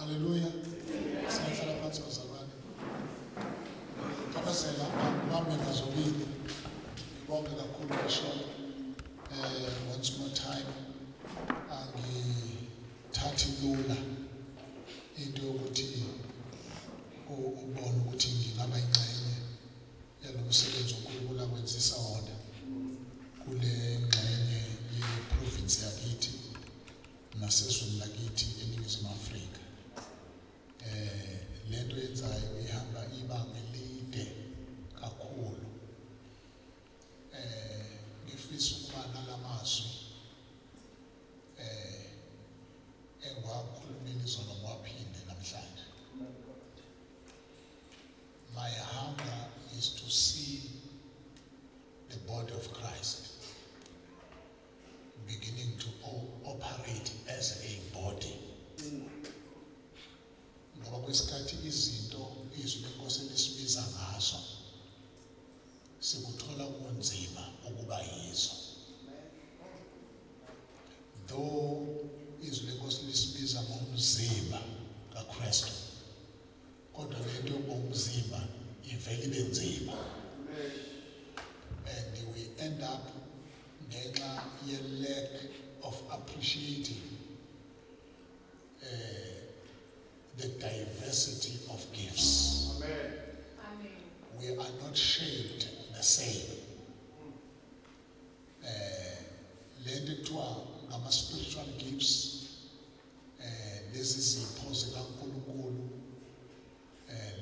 Haleluya. Singahlala phansi bazalwane. Khabazela angibambe ngazobili. Ngibonge kakhulu Bishop. Once more time angithathi lula into yokuthi ubone ukuthi ngingaba ingxenye yalo msebenzi uNkulunkulu akwenzisa wona kule ngxenye ye-province yakithi nasezweni lakithi eNingizimu Afrika. Lento yenzayo ihamba ibanga elide kakhulu. Ngifisa ukuba nalamazwi engiwakhulumile izolo ngiwaphinde namhlanje. My hunger is to see the body of Christ beginning to operate as a body. Ngoba kwesikhathi izinto izwi lenkosi elisibiza ngazo sikuthola kunzima ukuba yizo. Though izwi lenkosi lisibiza ngomzimba kaKristu, kodwa lento yokuba umzimba ivele ibe nzima. And we end up ngenxa ye-lack of appreciating the diversity of gifts. Amen. Amen. We are not shaped the same. Lento kuthiwa ngama spiritual gifts, lezi zipho zikaNkulunkulu,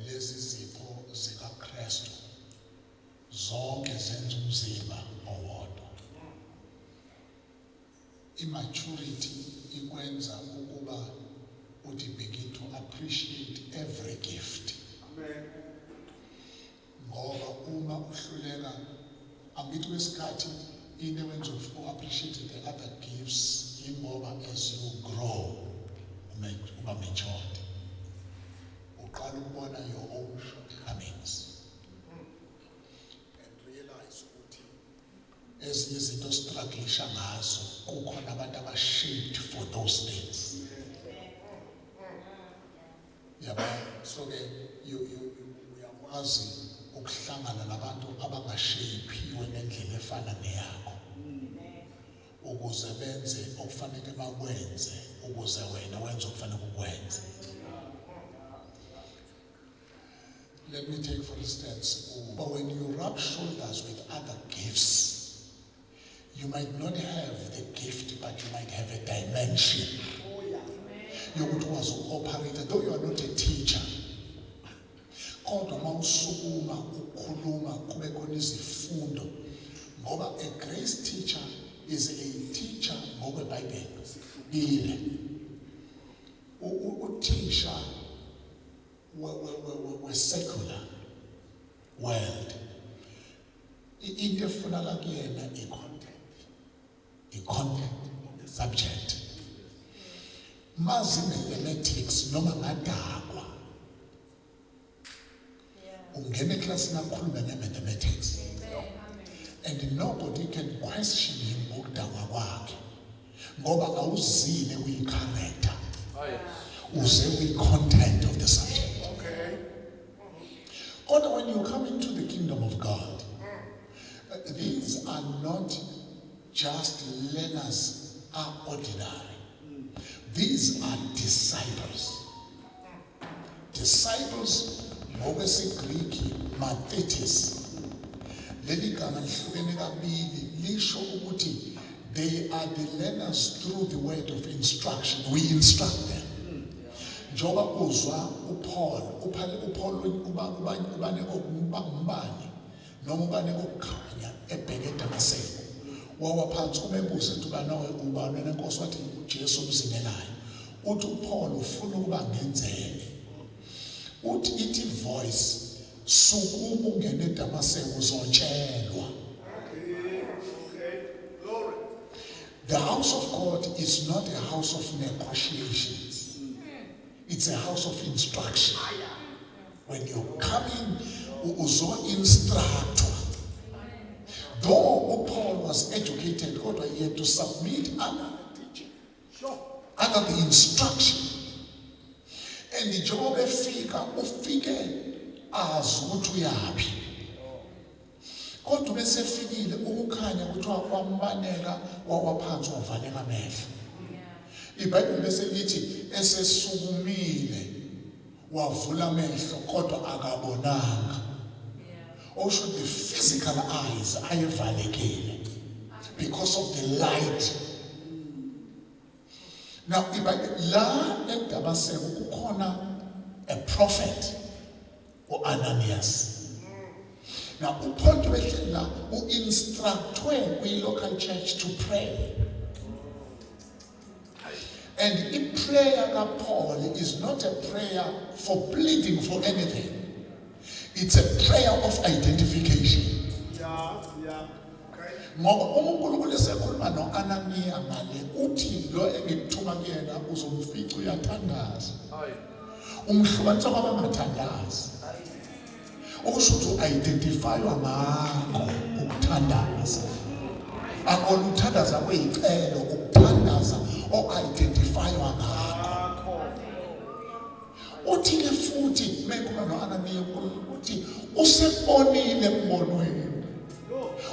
lezi zipho zikaKristu, zonke zenza umzimba owodwa. Immaturity ikwenza ukuba uthi begin to appreciate every gift. Amen. Ngoba uma uhluleka, angithi kwesikhathi into ewenza u-appreciate the other gifts, ingoba as you grow uba matured, uqala ukubona your own shortcomings and realize ukuthi ezinye izinto strugglisha ngazo kukhona abantu aba-shaped for those things. Yabo, so ke uyakwazi ukuhlangana nabantu abangashapiwe ngendlela efana neyakho ukuze benze okufanele bakwenze, ukuze wena wenze okufanele ukwenze. Let me take for instance, when you rub shoulders with other gifts, you might not have the gift, but you might have a dimension. Yokuthi ukwazi uku-operate, though you are not a teacher. Kodwa uma usukuma ukhuluma kube khona izifundo, ngoba a grace teacher is a teacher ngokweBhayibheli, sihlukile. Uthisha we-secular world, into efunakala kuyena i-content, i-content of the subject. Mazi mathematics noma ngadakwa, ungena eklasini akhulume nge-mathematics and nobody can question him ngokudakwa kwakhe, ngoba awuzile kwi-character, uze kwi-content of the subject. Okay. Kodwa when you come into the kingdom of God, these are not just learners are ordinary. These are disciples. Disciples ngokwesiGriki mathetes. Leli gama lihlukene kabili, lisho ukuthi they are the learners through the word of instruction. We instruct them. Njengoba uzwa uPaul, uPaul ubane umbane noma ubane ukukhanya ebheke eDamaseko. Wawa phansi umebuze ukuthi ubani ubani nenkosi, wathi uJesu omzingelayo. Uthi uPaul ufuna ukuba ngenzele. Uthi ithi voice, sukuma ungene eDamaseko uzotshelwa. Okay. Okay. Glory. The house of God is not a house of negotiations. It's a house of instruction. When you come in, uzo-instructwa. Though Paul was educated, kodwa he had to submit under the teaching, Sure. under the instruction. And njengoba efika, ufike azi ukuthi uyaphi, kodwa bese efikile ukukhanya kuthiwa kwambaneka, wawa phansi, wavaleka amehlo. IBhayibheli bese lithi esesukumile wavula amehlo, kodwa akabonanga. Okusho the physical eyes ayevalekile because of the light. Now iBhayibheli la eDamaseko kukhona a prophet, uAnanias. Now uPaul behleli la, uinstructwe kwi-local church to pray, and i-prayer kaPaul is not a prayer for pleading for anything, it's a prayer of identification. Ngoba uma uNkulunkulu esekhuluma no-Ananiya ngale, uthi lo engikuthuma kuyena uzomfica uyathandaza, umhlukanisa kwabangathandazi. Okusho ukuthi u-identifywa ngakho ukuthandaza, akona ukuthandaza kuyicelo, ukuthandaza o-identifywa ngakho. Uthi-ke futhi mekhuluma no-Ananiya uNkulunkulu uthi usekubonile embonweni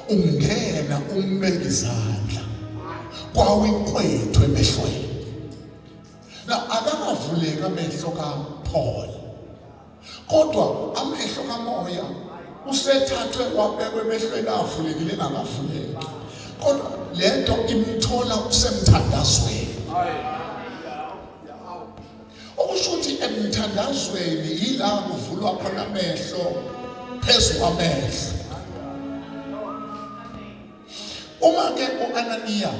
ungena umbeka izandla, kwawinkwethu emehlweni. Na akakavuleka amehlo kaPaul, kodwa amehlo kamoya usethathwe wabekwa emehlweni avulekile engakavuleki, kodwa lento imthola usemthandazweni. Okusho ukuthi emthandazweni yila kuvulwa khona amehlo phezu kwamehlo. Uma ke uAnaniya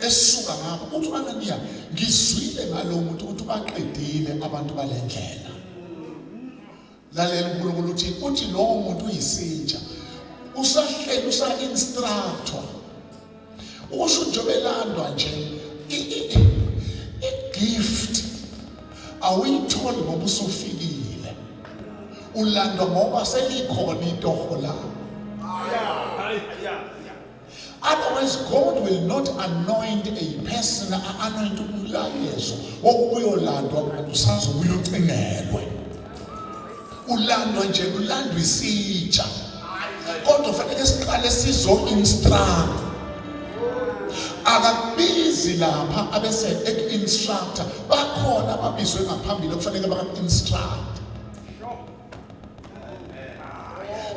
esuka ngapho, uthi uAnaniya, ngizwile ngalo muntu ukuthi baqedile abantu balendlela. Lalela uNkulunkulu uthi lowo muntu uyisitsha, usahleli, usa-instructor. Usho njengoba elandwa nje, i-gift awuyitholi ngoba usufikile, ulandwa ngoba selikhona itoho lakho. Otherwise God will not anoint a person, anoint umlayezo wokuba uyolandwa kanti usazobuya ucingelwe. Ulandwa nje, ulandwa isitsha, kodwa fanele siqale sizo-instruct. Akakubizi lapha abese eku-instructor, bakhona ababizwe ngaphambili okufanele baka-instruct.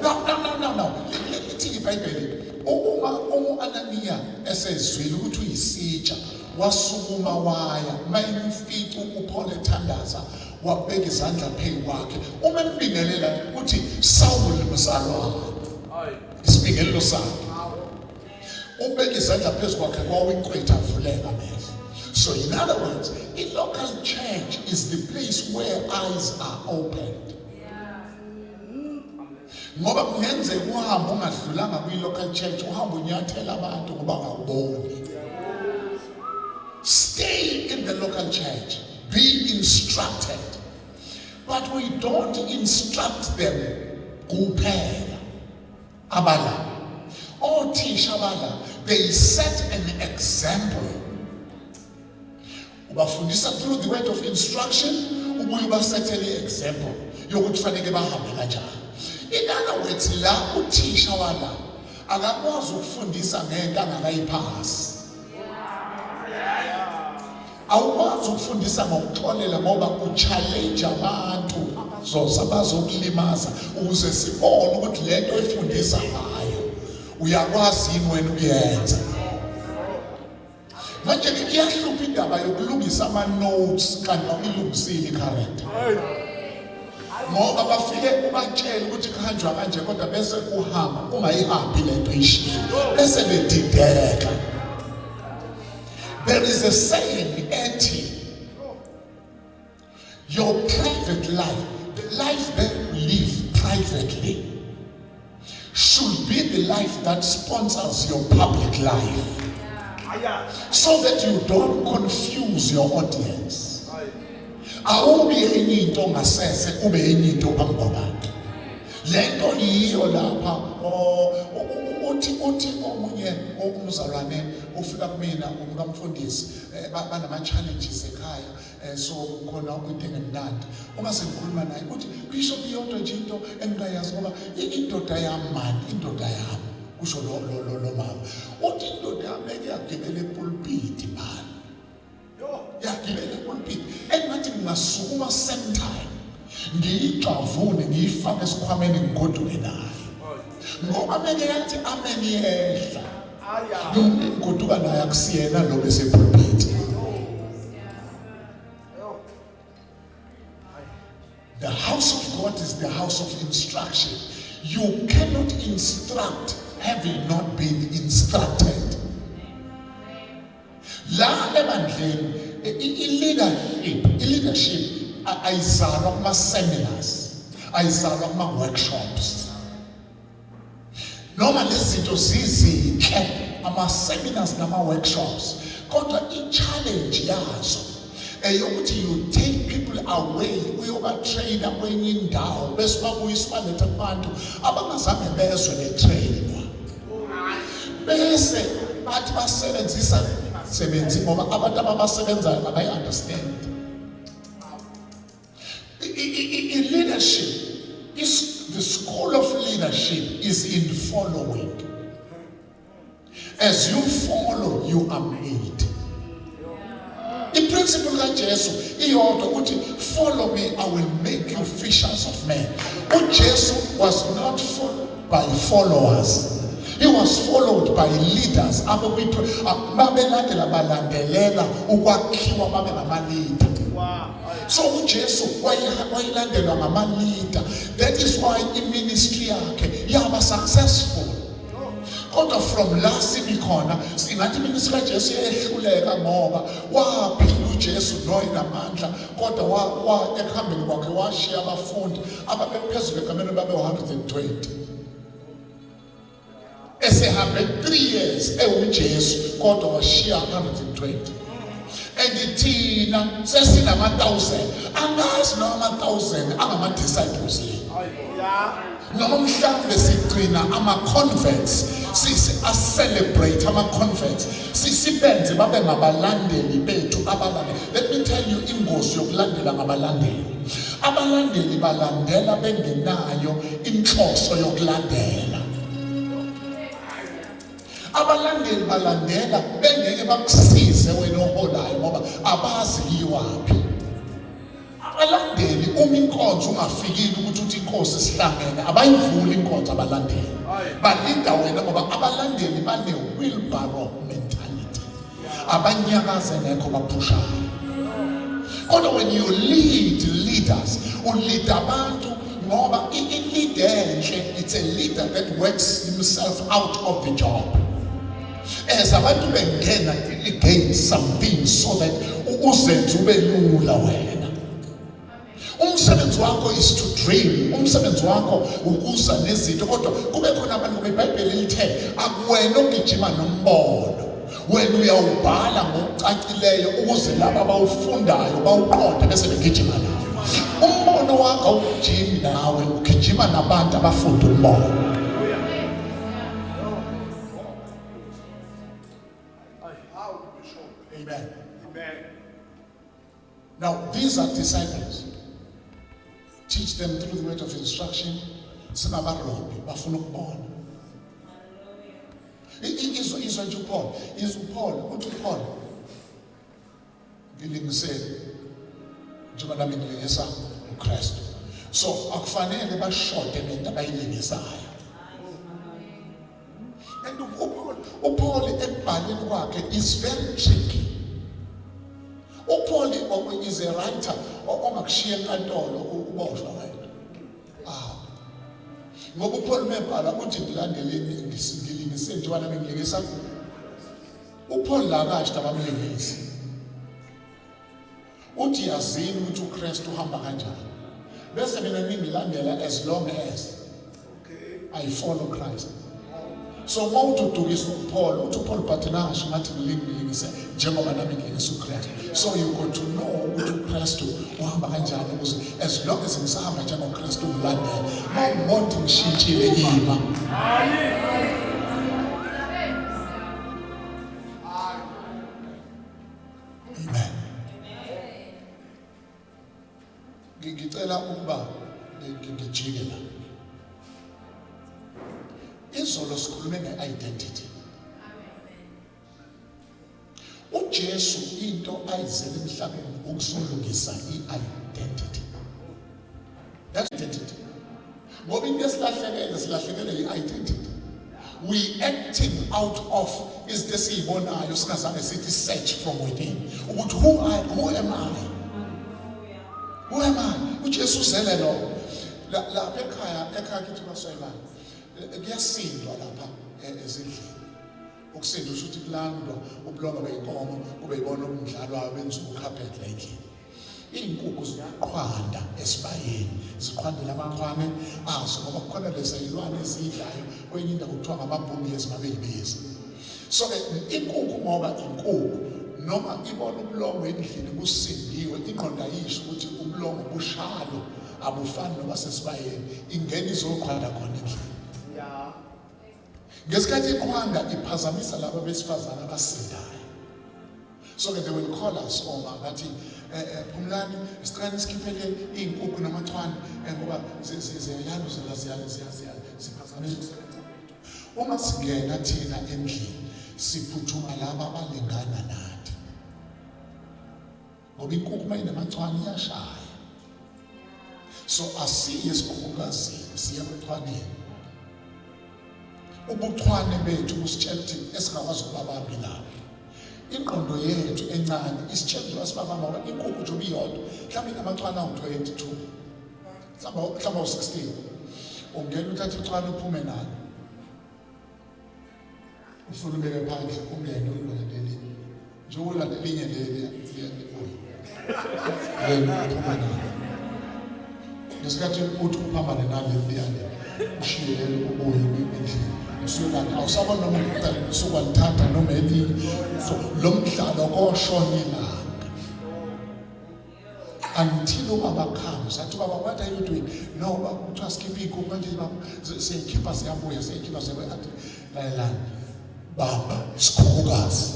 No, no, no, no, no. Lithi iBhayibheli uma uAnaniya esezwile ukuthi uyisitsha, wasukuma waya, mayimfica uPaul ethandaza, wabeka izandla phezu kwakhe. Uma embingelela uthi, Saul mzalwane. Isibingelelo sakhe. Ubeka izandla phezu kwakhe, kwawinkwethu, avuleka amehlo. So in other words, a local church is the place where eyes are opened. Ngoba kungenzeka uhambe ungadlulanga kwi-local church, uhambe unyathela abantu ngoba ungawuboni. Stay in the local church, be instructed. But we don't instruct them kuphela. Abala othisha bala, they set an example. Ubafundisa through the word of instruction, ubuye ubasethele i-example yokuthi fanele bahambe kanjani. In other words, la uthisha wala akakwazi ukufundisa ngento angakayiphasi. Awukwazi ukufundisa ngokuxolela ngoba uchallenge abantu zoza bazokulimaza, ukuze sibone ukuthi lento oyifundisa ngayo uyakwazi yini wena ukuyenza. Manje ke iyahlupha indaba yokulungisa ama-notes kanti awuyilungisile i-character, ngoba bafike ubatshele ukuthi kuhanjwa kanje, kodwa bese uhamba ungayihambi lento ishilo, bese bedideka. There is a saying ethi your private life, the life that you live privately, should be the life that sponsors your public life, so that you don't confuse your audience. Awubi enye into ngasese, ube enye into phambi kwabantu. Lento yiyo lapha. Uthi omunye umzalwane ufika kumina, umkamfundisi, banama-challenges ekhaya, so khona into engemnandi. Uma sengikhuluma naye uthi, "Bishop, iyodwa nje into engingayazi, ngoba indoda yami mani, indoda yami," kusho lo mama, uthi, "Indoda yami eke yagibela epulpiti mani, yagibela epulpiti, engathi ngingasukuma same time ngiyixavune, ngiyifake esikhwameni, ngigoduke nayo, ngoba meke yathi amen yehla, ngigoduka naye, akusiyena lo besepulpiti." The house of God is the house of instruction. You cannot instruct having not been instructed. La ebandleni i-leadership ayizalwa kuma seminars, ayizalwa kuma workshops. Noma lezi zinto zizinhle, ama seminars nama workshops, kodwa i-challenge yazo eyokuthi you take people away, uyoba-traina kwenye indawo, bese babuyisa, baletha kubantu abangazange bezwe betrainwa, bese bathi basebenzisa sebenzi, ngoba abantu ababasebenzayo abayi-understand. I-leadership is the school of leadership is in following. As you follow, you are made. I-principle kaJesu iyodwa, uthi, "Follow me, I will make you fishers of men." UJesu was not followed by followers, he was followed by leaders. Babelandela, balandelela ukwakhiwa babe ngama-leader. So uJesu wayelandelwa ngama-leader. That is why i-ministry yakhe yaba successful. Kodwa from la simi khona, singathi i-ministry kaJesu yehluleka, ngoba waphila uJesu noyinamandla, kodwa wa ekuhambeni kwakhe washiya abafundi ababephezulu egameni babe 120. Esehambe 3 years ewuJesu, kodwa washiya 120, and thina sesinama 1000. Angazi noma ama 1000 angama disciples yini, noma mhlawumbe sigcina ama-converts, a-celebrate ama-converts, sibenze babe ngabalandeli bethu. Abalandeli, let me tell you, ingozi yokulandela ngabalandeli: abalandeli balandela bengenayo inhloso yokulandela. Abalandeli balandela bengeke bakusize wena oholayo, ngoba abazi liwaphi. Abalandeli, uma inkonzo ungafikile ukuthi uthi inkosi sihlangene, abayivuli inkonzo abalandeli, balinda wena, ngoba abalandeli bane wheelbarrow mentality, abanyakaze ngekho, baphushayo. Kodwa when you lead leaders, u-lead abantu, ngoba i-leader enhle, it's a leader that works himself out of the job. As abantu bengena, delegate some things so that uzenze ube lula wena. Umsebenzi wakho is to dream, umsebenzi wakho ukuza nezinto, kodwa kube khona abantu, ngoba iBhayibheli lithe akuwena ogijima nombono, wena uyawubhala ngokucacileyo ukuze laba abawufundayo bawuqonde, bese begijima nawe. Umbono wakho awugijimi nawe, ugijima nabantu abafunda umbono. How, Bishop? Amen. Amen. Now, these are disciples. Teach them through the word of instruction. Singabarobhi, bafuna ukubona. Izwa nje uPaul, izwa uPaul, uthi uPaul, "Ngilingiseni njengoba nami ngilingisa uKristu." So akufanele bashode nento abayilingisayo. And uPaul ekubhaleni kwakhe is very tricky. uPaul is a writer ongakushiya enkantolo, uboshwa wena. Ah. Ngoba uPaul mebhala uthi, "Ngilandeleni, ngilingise njengoba nami ngilingisa." uPaul la kasho abamlingisi. Uthi yazini ukuthi uKristu uhamba kanjani. Bese mina ningilandela as long as I follow Christ. So uma uthi udukisa uPaul, uthi uPaul, but nasho ngathi ngilingise njengoba nami ngilingisa uKristu. So you got to know ukuthi uKristu uhamba kanjani, ukuze as long as ngisahamba njengoKristu ngilandela. Uma ungibona ngishintshile, ima. Ngicela ukuba ngijike la. Izolo sikhulume nge-identity. UJesu into ayizele emhlabeni ukuzolungisa i-identity. That's identity. Ngoba into esilahlekele silahlekele i-identity. We acting out of izinto esiyibonayo singazange sithi search from within ukuthi who am I? Who am I? UJesu uzele lo. Lapha ekhaya ekhaya kithi kwaSwayimane kuyasindwa lapha ezindlini. Ukusinda usho ukuthi kulandwa ubulongo beyinkomo kube yibona obundlalwayo benziwa ucarpet la endlini. Iy'nkukhu ziyaqhwanda esibayeni, ziqhwandela amachwane azo ngoba kukhona lezi zilwane ezidlayo kwenye indawo kuthiwa ngamabhungezi mabeyibezi. So-ke inkukhu ngoba inkukhu noma ibona ubulongo endlini busindiwe ingqondo ayisho ukuthi ubulongo bushalo abufani noba sesibayeni ingena izoqhwanda khona endlini. Ngesikhathi iqhwanda iphazamisa laba besifazane abasindayo. So ke they will call us oma bathi phumlani sicela nisikhiphele iy'nkukhu namachwane ngoba ziyayaluzela ziphazamisa ukusebenza kwethu. Uma singena thina endlini siphuthuma laba abalingana nathi. Ngoba inkukhu uma inamachwane iyashaya. So asiye esikhukhukazini siye ebuchwaneni. Ubuchwane bethu busitshela ukuthi esingakwazi ukubabamba ilapho. Ingqondo yethu encane isitshela njengoba sibabamba ngoba inkukhu njengoba iyodwa mhlawumbe inamachwane awu-22 mhlawumbe awu-16 ungena uthathe ichwane uphume nalo ufuna ubeke phandle ungene ulandele elinye njengoba ulandela elinye leli libuye leli uphuma nalo ngesikhathi uthi uphambane naleli liyale ushiye leli ubuye endlini usuyolanda awusaboni noma usukwalithatha noma elinye so lo mdlalo koshona ilanga until ubaba comes athi baba what are you doing no baba kuthiwa sikhiphe iy'nkukhu manje baba siyayikhipha siyabuya siyayikhipha siyabuya athi lalelani bamba isikhukhukazi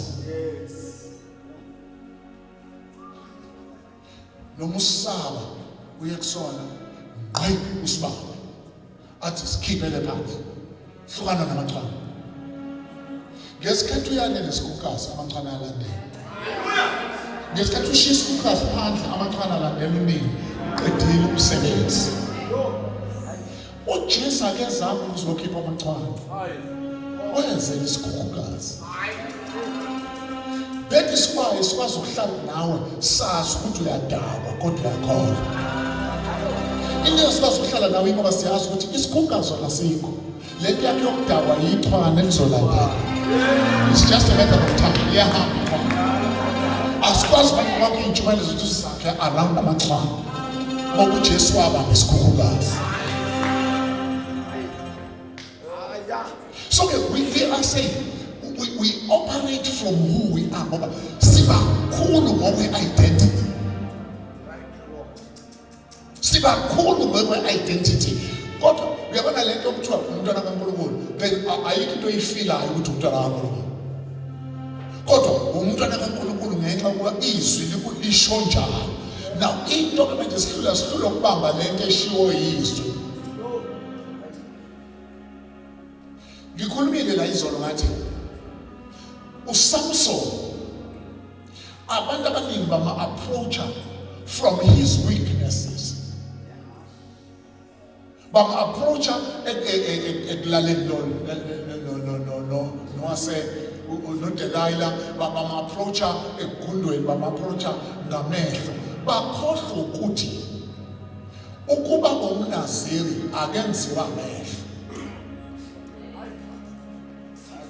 noma usaba uye kusona ngqi usibambe athi sikhiphele phandle hlukana namachwane ngesikhathi uyalela isikhukazi amachwane alandela ngesikhathi ushiya isikhukazi phandle amachwane alandela unini uqedile umsebenzi uJesu akezanga ukuzokhipha amachwane wenzela isikhukhukazi That is why sikwazi ukuhlala nawe sazi ukuthi uyadakwa kodwa uyakholwa. Into esikwazi ukuhlala nawe ingoba siyazi ukuthi isikhungazo asikho. Le nto yakhe yokudakwa yithwane elizolandela. It's just a matter of time. Liyahamba ithwane. Asikwazi manje kwakho iy'ntshumayelo zethu sizakhe around amachwane. Ngoba uJesu wabamba isikhukhukazi. So ke we are saying we operate from who we are ngoba sibakhulu ngokwe-identity. Sibakhulu ngokwe-identity. Kodwa uyabona le nto okuthiwa umntwana kaNkulunkulu ayikho into oyifilayo ukuthi umntwana kaNkulunkulu. Kodwa umntwana kaNkulunkulu ngenxa yokuba izwi lisho njalo. Now into ke manje sihlula sihlula ukubamba lento eshiwo yizwi. Ngikhulumile la izolo ngathi uSamson abantu abaningi bama approacha from his weaknesses bama approacha ekulaleni lo no no no nowase noDelilah bama approacha ekugundweni bama approacha ngamehlo bakhohlwa ukuthi Ukuba ngumNaziri akenziwa mehlo.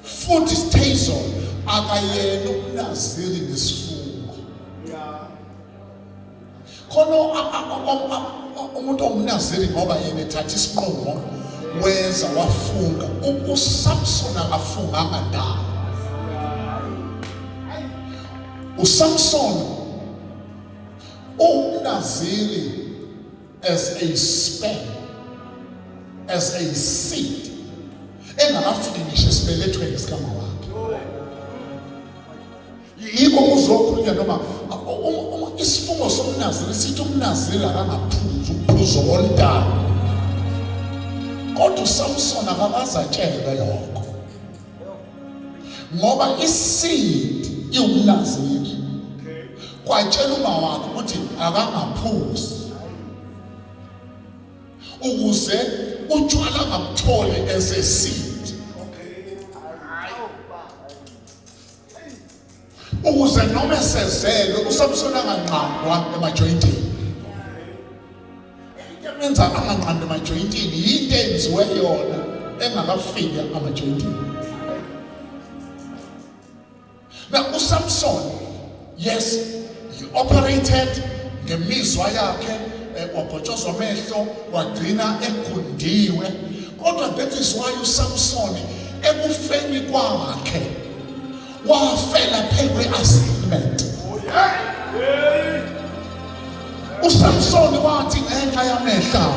Futhi sitheyizolo akayena umNaziri ngesifungo. Khona umuntu ongumNaziri ngoba yena ethatha isinqumo wenza wafunga. USamson akafunganga ndawo. USamson UmNaziri as a sperm, as a seed engakafiki ngisho esibelethweni sikama wakhe. Yikho kuzokhulunywa noma uma isifungo somnaziri sithi umnaziri akangaphuzi ukuphuza okolitaka. Kodwa uSamson akakaze atshelwe lokho. Ngoba iseed iwumnaziri. Kwatshela uma wakhe ukuthi akangaphuzi. Ukuze utshwala angabutholi as a seed. Ukuze noma esezelwe uSamson anganqandwa emajoyintini. Into emenza anganqandwa emajoyintini yinto eyenziwe yona engakafiki amajoyintini. Now uSamson, yes, he operated ngemizwa yakhe, wabhotshozwa amehlo, wagcina egundiwe. Kodwa that is why uSamson ekufeni kwakhe wafela phezu kwe-assignment. USamsoni wathi ngenxa yamehla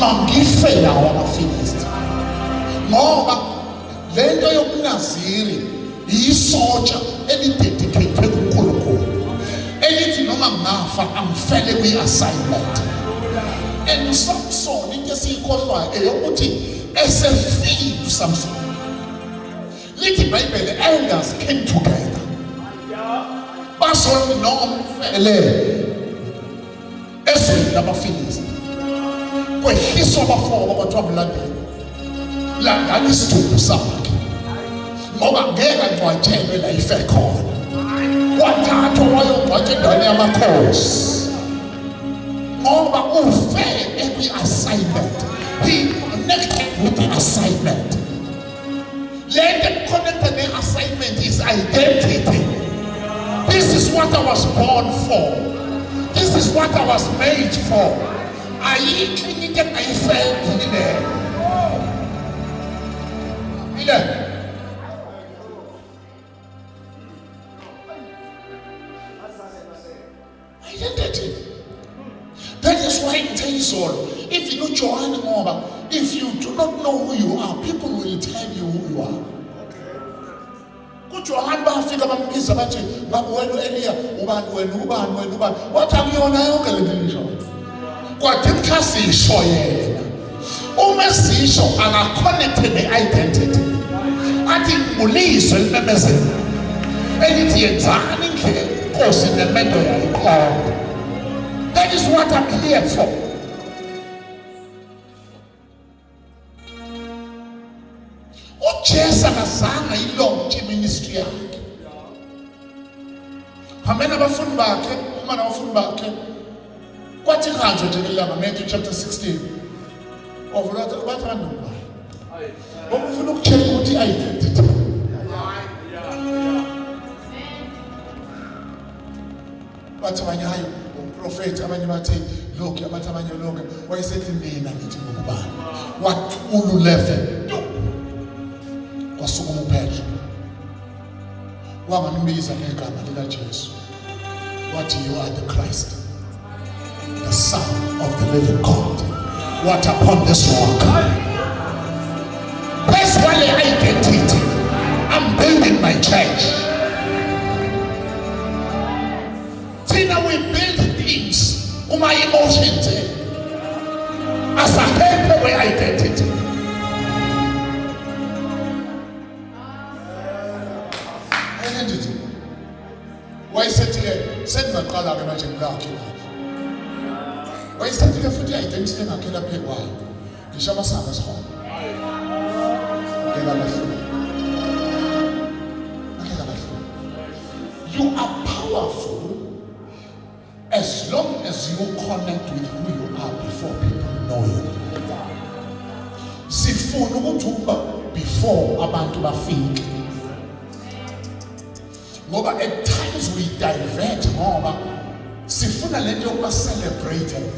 mangife lawo amaFilisti, ngoba lento yobuNaziri yisotsha elidedicate kuNkulunkulu elithi noma ngingafa angifele kwi-assignment. And uSamson, into esiyikhohlwayo eyokuthi esefile uSamson, lithi iBhayibheli elders came together bazothi noma ufele ezweni lamaFilisti, kwehliswa abafowabo kwathiwa mlandeli landani isidumbu sakhe ngoba ngeke angcwatshelwe la ife khona. Wathathwa wayongcwatshwa endaweni yamakhosi ngoba ufe ekwi-assignment. He connected with the assignment. Le nto ekuconnecta ne-assignment is identity. This is what I was born for. This is what I was made for. Ayikho enye into engingayifela ileyo. Ile. Identity. That is why ngithe izolo, even uJohane, ngoba if you do not know who you are, people will tell you who you are. KuJohane bafika bambiza bathi ngabe wena u-Eliya, ubani wena, ubani wena, ubani? Wathi akuyona yonke le nto engishoyo. Kwathi mkhasisho yena uma esisho akaconnecte ne-identity, athi ngulizwe elimemezela elithi yenzani indlela inkosi nemendo yayiqonda. That is what I'm here for. UJesu akazange ayilaunch iministry yakhe hambe nabafundi bakhe, uma nabafundi bakhe kwathi kuhanjwe nje ilanga, Matthew chapter 16, wavula bathi abantu ngubani, ngoba ufuna ukucheck ukuthi i-identity. Bathi abanye hayi umprofethi, abanye bathi lokhu, abathi abanye lokhu. Wayesethi mina ngithi ngubani? Wathula ulevel, kwasukuma uPetro wangambiza ngegama likaJesu, wathi you are the Christ, the Son of the living God. What upon this rock, phezu kwale identity, I'm building my church. Thina we build things kuma emotions asakhephe kwe-identity. Identity. Wayesethi-ke sengingaqala-ke manje ngilakhe lapho. Wayesethi-ke futhi i-identity engakhela phe kwayo ngisho amasango esihola ngeke alahlule, ngeke alahlule. You are powerful as long as you connect with who you are before people know you. Sifuna ukuthi ukuba before abantu bafike, ngoba at times we divert ngoba sifuna lento yokuba celebrated,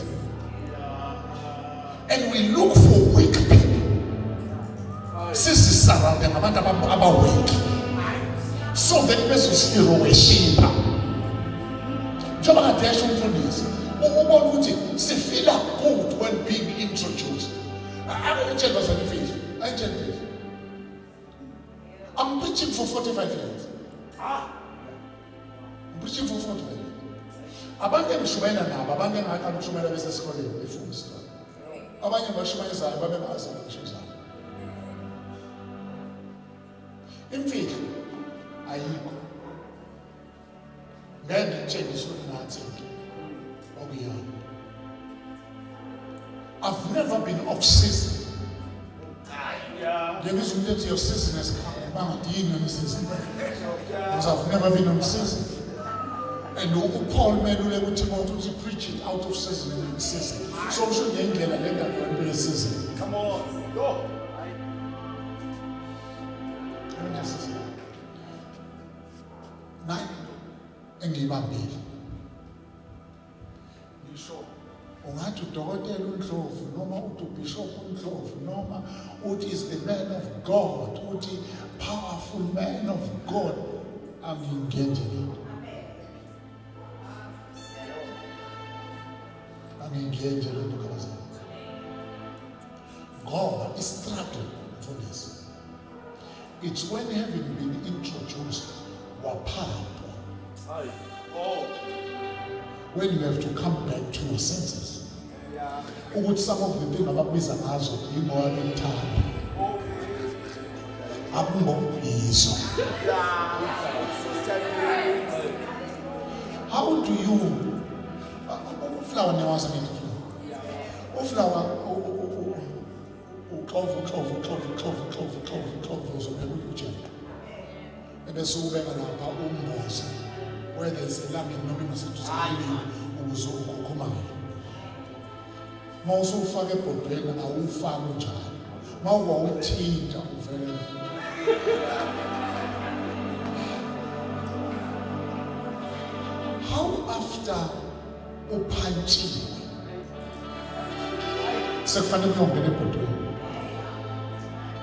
and we look for weak people, sizisurrounde ngabantu abaweak so that bezosihero worshipha. Njengoba kade esho umfundisi, ubona ukuthi sifeela good when being introduced. Angitshela bazalwane imfihlo, angitshela imfihlo. I'm preaching for 45 years. Ngipreach imfumfuthu vele. Abantu engishumayela nabo, abantu engaqala ukushumayela besesikoleni befunda isikole. Abanye ngibashumayezayo babengazi ngisho zabo. Imfihlo ayikho. Ngeke ngikutshengise ukuthi nansi into okuyona. I've never been off season. Ngizwa umuntu ethi your season has come. Bangathi yini yona season? Because I've never been on season. And uPaul melule kuTimothy uthi preach it out of season and in season. So usho ngendlela le ndaba yento ye-season. Come on. Yo. Into ye-season. Nayi engiyibambile. Ngisho ungathi udokotela uNdlovu noma uthi ubishop uNdlovu noma uthi is the man of God, uthi powerful man of God, angingeni nje lento. Angingeni nje lento kabazana. Ngoba i-struggle mfundisi, it's when having been introduced waphampwa, Hayi. Oh. when you have to come back to your senses Yeah. ukuthi some of the things abakubiza ngazo yingoba bekuthanda, akungokuyizo. Yeah. How do you uflower niyawazi ngithi uflower uxova uxova uxova uxova uxova uxova uxova uzobeka ujeqe ebese ubeka lapha umboze, whether it's elangeni noma ingaseduze komlilo, ukuze ukhukhumale. Uma usufaka ebhodweni awufaki unjalo, uma uwawuthinta uvele. How after uphantshiwe sekufanele kuyongena ebhodweni,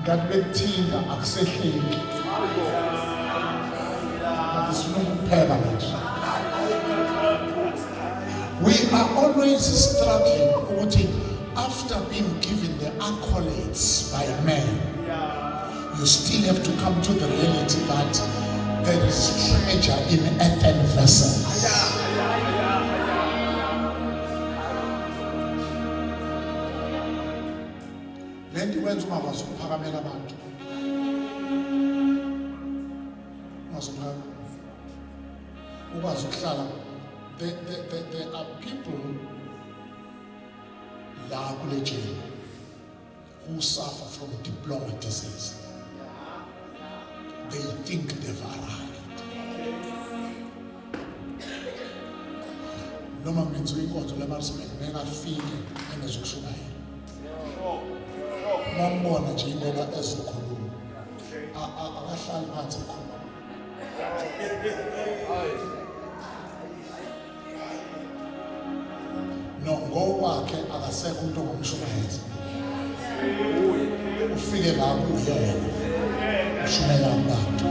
ngathi bekuthinta akusehleki, ngathi sifuna ukupheka manje. We are always struggling ukuthi after being given the accolades by men, you still have to come to the reality that there is treasure in earthen vessels. Lento ikwenza ungakwazi ukuphakamela abantu, ungakwazi ukuphakama, ukwazi ukuhlala. There are people la kule jail who suffer from diploma disease. They think they've arrived. Noma ngenziwa inkonzo leMaritzburg, ngeke afike engezokushumayela. Uma mbona nje ingoba ezokhuluma, akahlali phansi ekhuluma. No, ngokwakhe akasekho umuntu ongamshumayeza. Ufike la kuyena ushumela abantu.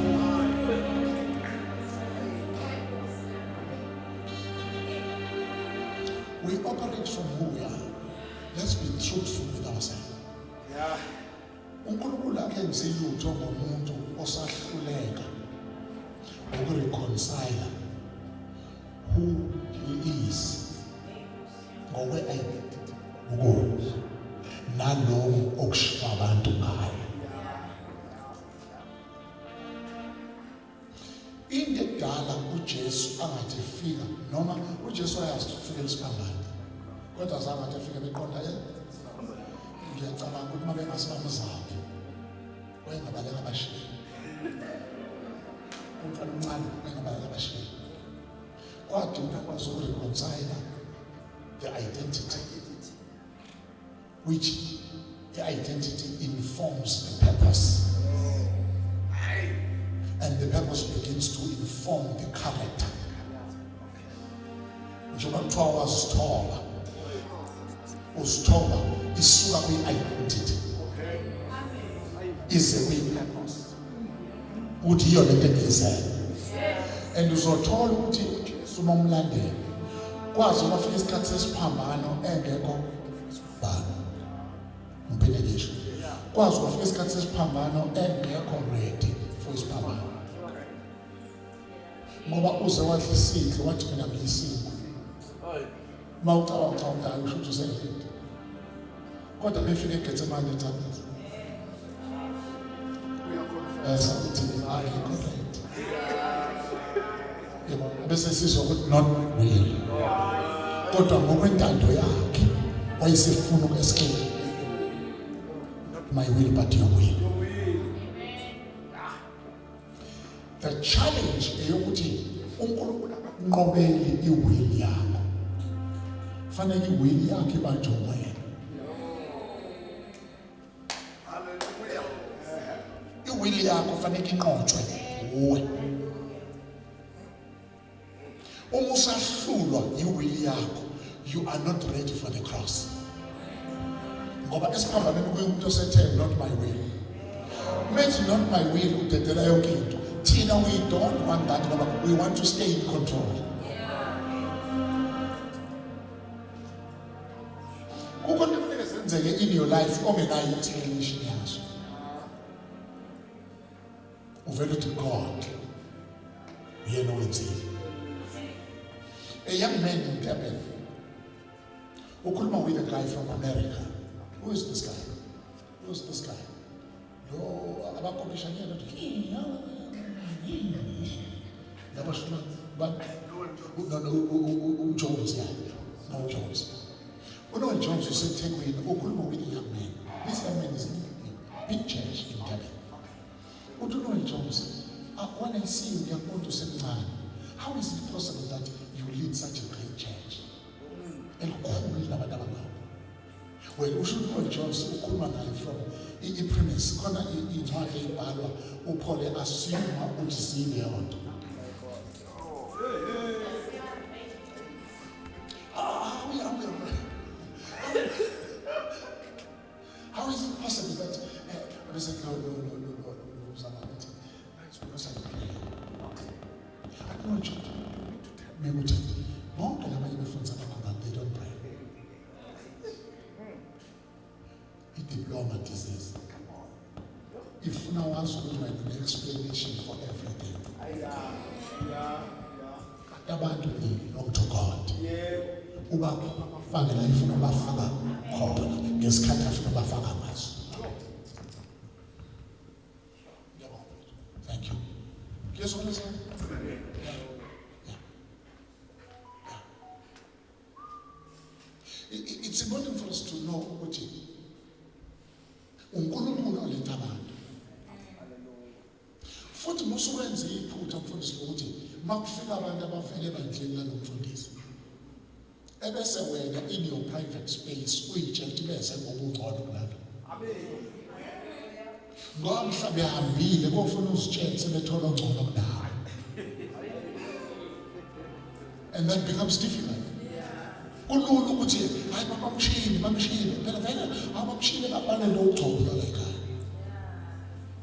We operate from who we are. Let's be truthful with ourselves. UNkulunkulu akenzi lutho ngomuntu osahluleka ukureconcile who he is ngokwe-identity ukuwo nalowo okushiwo abantu ngayo. Into edala uJesu angathi fika, noma uJesu wayazi ukuthi ufike isiphambano, kodwa azange athi afike beqonda ngiyacabanga ukuthi uma bengasibamzaphi wayengabaleka abashiye umfana omncane, wayengabaleka abashiye. Kodwa umuntu akwazi ukureconcile the identity, which the identity informs the purpose, and the purpose begins to inform the character. Njengoba kuthiwa wazithoba, uzithoba isuka kwi-identity ize kwi-purpose, ukuthi yiyo lento engiyizele. And uzothola ukuthi uJesu uma umlandela, kwazi uma fika isikhathi sesiphambano engekho isiphambano, ngiphinde ngisho, kwazi kwafika isikhati sesiphambano engekho ready for isiphambano. Ngoba uze wadla isidlo wathi mina ngiyisinkwa. Uma ucabanga ucabanga hayi usho ukuthi useready. Kodwa befike eGetsemane ethandaza. Bese uthi akekho ready. Yebo, bese sizwa ukuthi not my will. Kodwa ngokwentando yakhe wayesefuna uku-escape. Not my will but your will. The challenge eyokuthi uNkulunkulu akakunqobeli i-will yakho. Fanele i-will yakhe ibanjwe wena. Hallelujah. I-will yakho fanele inqotshwe wuwe. Uma usahlulwa i-will yakho, you are not ready for the cross. Ngoba esiphambanweni kuye umuntu osethe not my will. Methi not my will udedela yonke into. Thina we don't want that ngoba we want to stay in control. Kukho into ekufuneka zenzeke in your life ongenayo explanation yazo. Uvele uthi God uyena owenzile. A young man in Durban ukhuluma with a guy from America. Who is this guy? Who is this guy? Lo abakopisha nyena laba shuma ba no no uJones, yeah. No Jones. UNoel Jones useThekwini ukhuluma with a young man. This young man is leading a big church in Durban. Uthi uNoel Jones, when I see you ngiyakubona usemncane. How is it possible that you lead such a great church? Elikhulu linabantu abangaka. Well, usho uNoel Jones ukhuluma naye from i-premise khona incwadi eyibhalwa uPaul assume ukuthi siyileyo nto. Ah, how is it possible that I said no no no no no no mzalwane athi it's because I pray. I know you need to tell me ukuthi bonke labanye befundisa abangaka they don't pray. I-diploma disease. Ifuna wazi ukuthi wena une-explanation for everything. Kanti abantu they belong to God. Uba bafake la ifuna ubafaka khona ngesikhathi afuna ubafaka ngaso. Ngiyabonga. Thank you. Kuyezwakala sir? Yeah. Yeah. It's important for us to know ukuthi uNkulunkulu oletha abantu. Futhi musuwenza iphutha mfundisi ukuthi makufika abantu abavele ebandleni lalomfundisi. Ebese wena in your private space uyitshela ukuthi beze ngoba ungcono kunalo. Ngoba mhla behambile kofuna uzitshele sebethola ongcono kunawe. And that becomes difficult. Kulula ukuthi hayi bamshile bamshile phela vele abamshile babalele ugcobo la ekhaya.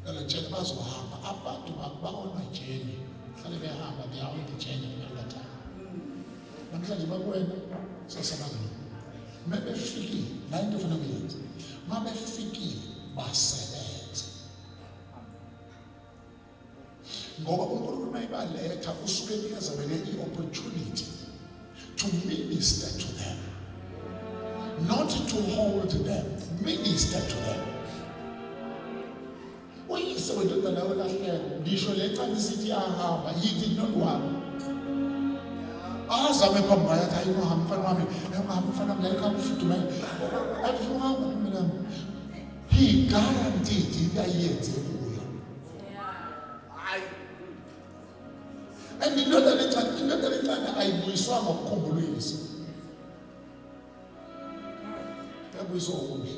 Phela tshela bazohamba abantu ba-on a journey. Hlale behamba, they are on the journey all the time. Namhlanje bakuwena sasabangani. Mebefikile, la into ofuna kuyenza. Mabefikile basebenze. Ngoba uNkulunkulu mayibaletha usuke enikeza wena i-opportunity to minister to them. Not to hold them, minister to them. Uyise wendodana yolahleko ngisho le ncane isithi iyahamba, he did not want. Azame phambi kwayo athi hayi ungahambi mfana wami, ungahambi mfana wami, la ekhaya kufudumele. Athi ungahamba mina. He guaranteed into ayenze kuyo. And indodana encane ayibuyiswanga ukukhumbula uyise. Yabuyiswa okuhle.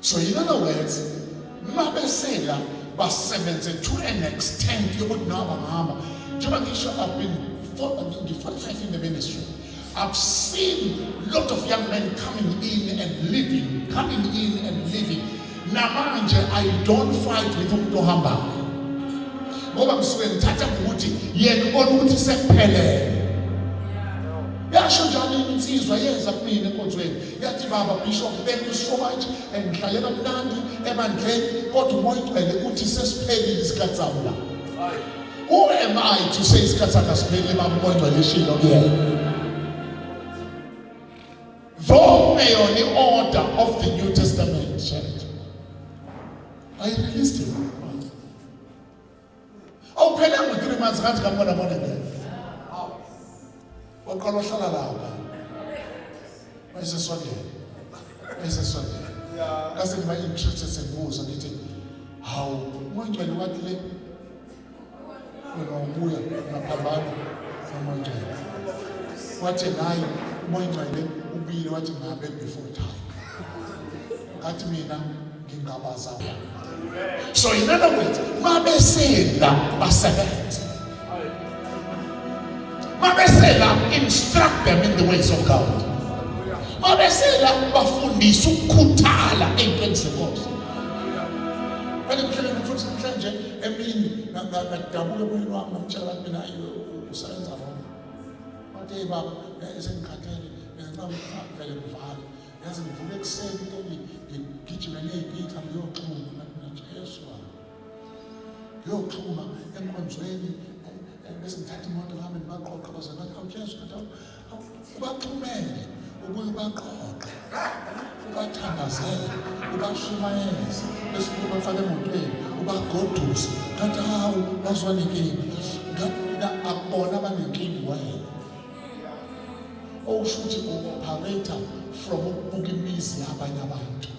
So in other words, mabesela basebenze to an extent yokuthi noma bangahamba. Njengoba ngisho, I've been 45 in the ministry. I've seen a lot of young men coming in and leaving, coming in and leaving. Namanje I don't fight with umuntu ohambayo. Ngoba ngisuke ngithatha ngokuthi yena ubona ukuthi sekuphelele. Yasho njalo. Insizwa yeza kumina enkonzweni yathi, "Baba Bishop, thank you so much, and ngihlale kamnandi ebandleni, kodwa uMoya oNgcwele uthi sesiphelile isikhathi sami la." Who am I to say isikhathi sakhe asiphelile? Baba, uMoya oNgcwele eshilo kuyena, though kungeyona i-order of the New Testament Church. I released him. Awuphelanga u-3 months ngathi ngambona bona ngeke waqala wahlala lapha, wayesesondela, wayesesondela. Ngase ngiba interested, sengibuza ngithi, "Hawu, uMoya oNgcwele wathi le, wena ubuya ungaphambana noMoya oNgcwele." Wathi naye uMoya oNgcwele ubuyile, wathi ngabe before time. Ngathi mina ngingabaza. So in other words, mabesela basebenze, mabesela instruct them in the ways of God, mabesela bafundise ukukhuthala ey'ntweni zenkosi. Kanti ngihlele futhi namhlanje emini ngadabuka emoyeni wami, ngamtshela ukuthi mina usebenza wrong. Wathi, "Hey baba, sengikhathele, vele ngivale, yazi ngivuke ekuseni eli ngigijime ney'pika ngiyoxhuma." Ngathi mina, "Jesu wami, ngiyoxhuma enkonzweni, bese ngithatha imoto ngihambe ngibaqoqa baze." Ngathi, "Awu Jesu." Ngathi, "Awu, ubaxhumele, ubuye ubaqoqe, ubathandazele, ubashumayeze, bese ubafake emotweni, ubagoduse." Ngathi, "Hawu, wazwa nenkinga." Ngathi mina, akubona abanenkinga, wena. Okusho ukuthi u-operate from ukubuka imizi yabanye abantu.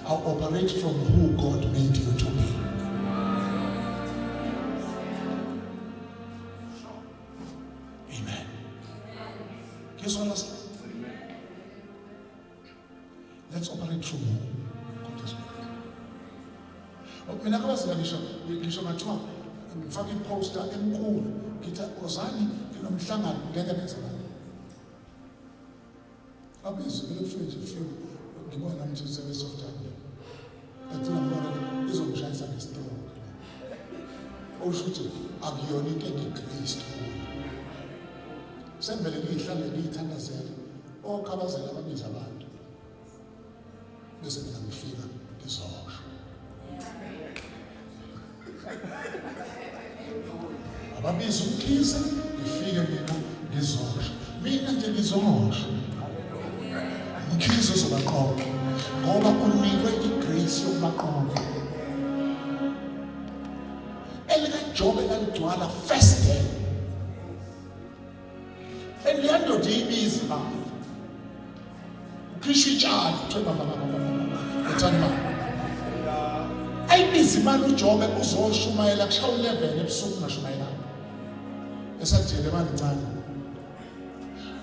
I operate from who God made you to be. Amen. Ngizwa la. Let's operate from who God has made. Mina kabazila ngisho ngathiwa ngifake iposter enkulu ngithi, "Ozani, nginomhlangano," ngeke benze ngalo. Abizwe vele kufike nje few, ngibona nami nje service of time. Ngagcina ngibona izongishayisa ngestroke. Okusho ukuthi akuyona into engigraced kuyo. Sengivele ngiyihlale ngiyithandazele, okhabazela ababiza abantu. Bese mina ngifika ngizosho. Ababiza uMkhize, ngifike mina ngizosho. Mina nje ngizosho. Mkhize uzobaqoqa ngoba unikwe igrace yokubaqoqa. ElikaJobe laligcwala first day. Leya ndoda iyibiza imali. Ukhishwa itshali, kuthiwe baba baba baba. Ethani imali. Ayibiza imali uJobe uzoshumayela kushaya u11 ebusuku ngashumayelanga. Esajele imali incane.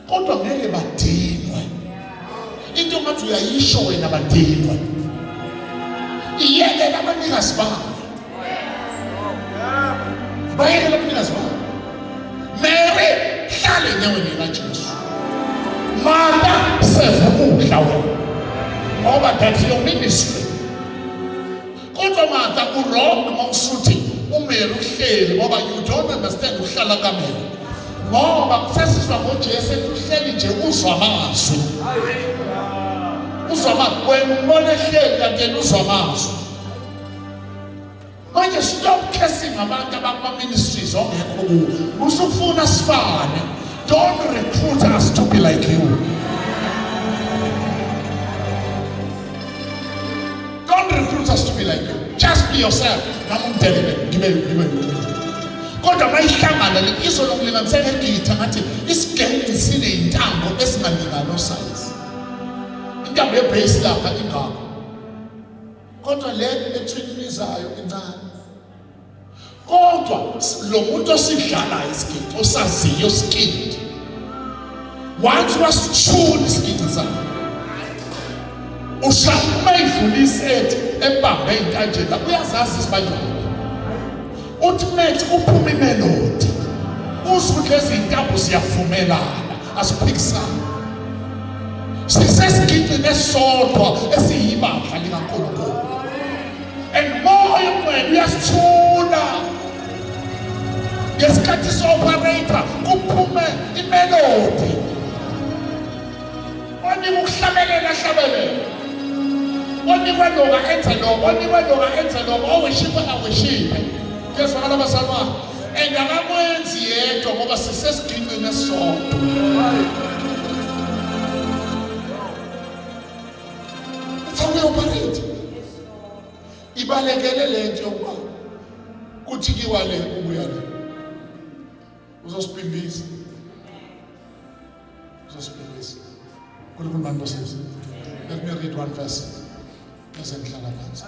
Kodwa ngeke badinwe. Into ngathi uyayisho wena badinwe. Iyeke labanikazi bayo. Bayeke labanikazi bayo. Mary, hlale enyaweni likaJesu. Martha, serve ukudla wena. Ngoba that's your ministry. Kodwa Martha, u-wrong mawusuthi uMary uhleli, ngoba you don't understand uhlala kaMary. Ngoba sesizwa ngoJesu ethi uhleli nje uzwa amazwi. Uzwa amazwi. Wena umbona ehleli kanti yena uzwa amazwi. Manje stop cursing abantu abakuma-ministries ongekho kuwo. Usufuna sifane. Don't recruit us to be like you. Don't recruit us to be like you. Just be yourself. Nami umdelele ngibe ngibe. Kodwa mayihlangana le izolokulinganiseka egitha ngathi isigenci sineyintambo esingalingani osize. Intambo yebass lapha ingakho. Kodwa le ethwinizayo incane. Kodwa lo muntu osidlalayo isiginci, osaziyo isigidi, once wasithuna isiginci sakhe, ushaya uma idlula isethi ebambe ey'ntanjeni lapho, uyazazi isibanjwana, uthi methi kuphuma imelodi, uzwe ukuthi lezi iy'ntambo ziyavumelana, asiphikisani, sisesigicini esisodwa esiyibandla likaNkulunkulu. And Moya oNgcwele uyasithuna ngesikhathi so-operator kuphume imelodi. loka enze lokho, onikwe loka enze lokho, owishiphe awishiphe. Kuyezwakala bazalwane? And akakwenzi yedwa ngoba sisesiginqini esisodwa. That's how we operate. Ibalekele lento yokuba kuthi kiwa le ubuya le. Uzosibhimbisa. Uzosibhimbisa. uNkulunkulu manibusise. Let me read one verse. Bese ngihlala phansi.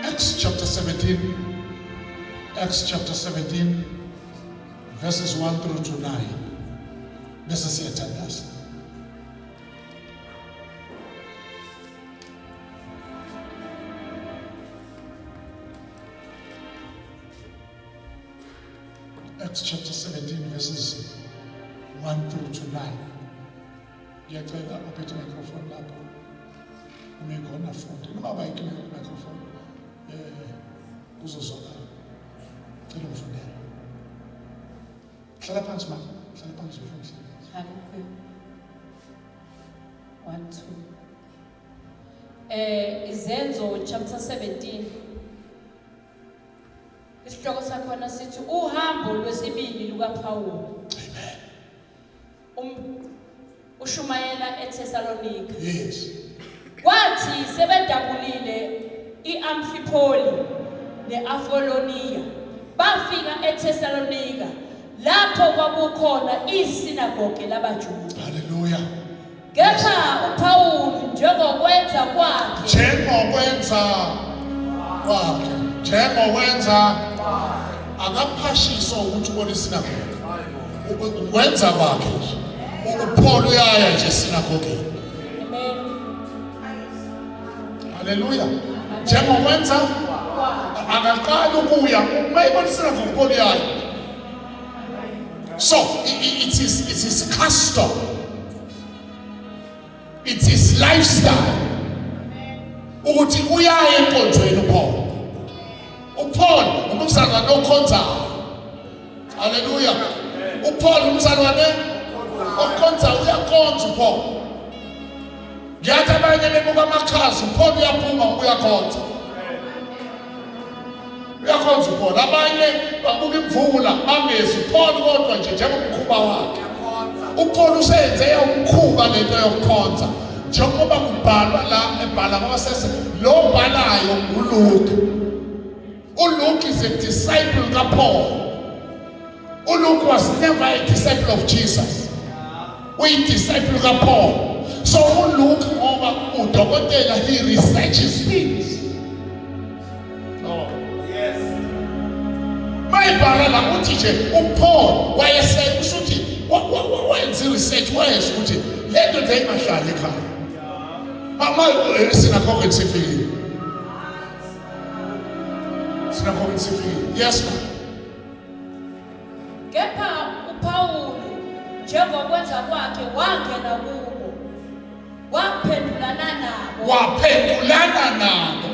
Acts chapter 17. Acts chapter 17 verses 1 through to 9. Bese siyathandaza. Acts chapter 17 verses 1 through to 9. Ngiyacela uphethe microphone lapho. Uma ikhona fundi. Noma bayikho microphone. Eh kuzozwakala. Cela ungifundele. Hlala phansi mama. Hlala phansi ufunde. Hallelujah. 1 2. Izenzo chapter 17. Isihloko sakhona sithi uhambo lwesibili lukaPaul. Amen. Ushumayela eThessalonika. Yes. Kwathi sebedabulile iAmfipoli neAfolonia bafika eThessalonika lapho kwakukhona isinagoge labaJuda. Hallelujah. Kepha uPaul njengokwenza kwakhe Njengokwenza kwakhe, njengokwenza akaphashiswa ukuthi ubona isinagoge. Ukwenza kwakhe nje. UPaul uyaya nje esinagogeni. Amen. Haleluya. Njengokwenza akaqali ukuya uma ibona isinagoge uPaul uyaya. So it is custom. It is lifestyle. Ukuthi uyaya enkonzweni uPaul. uPaul umzalwane okhonzayo. Haleluya. uPaul umzalwane okhonzayo, uyakhonza uPaul. Ngiyathi abanye bebuka amakhaza, uPaul uyaphuma uyakhonza. Uyakhonza uPaul. Abanye babuka imvula bangezi uPaul kodwa nje njengomkhuba wakhe. uPaul useyenze umkhuba lento yokukhonza. Njengoba kubhalwa la ebhala ngoba sese lo bhalayo uLuke. uLuke is a disciple kaPaul. uLuke was never a disciple of Jesus. Uyi-disciple kaPaul. So uLuke ngoba udokotela, he researches things. Oh. Yes. Mayibhala la uthi nje uPaul wayese kusho ukuthi wayenza i-research, wayezwa ukuthi le ndoda ingahlali ekhaya. Mama esinagogeni sifikile. Sinagogeni sifikile. Yes ma'am. Kepha uPaul njengokwenza kwakhe wangena kubo waphendulana nabo. Waphendulana nabo.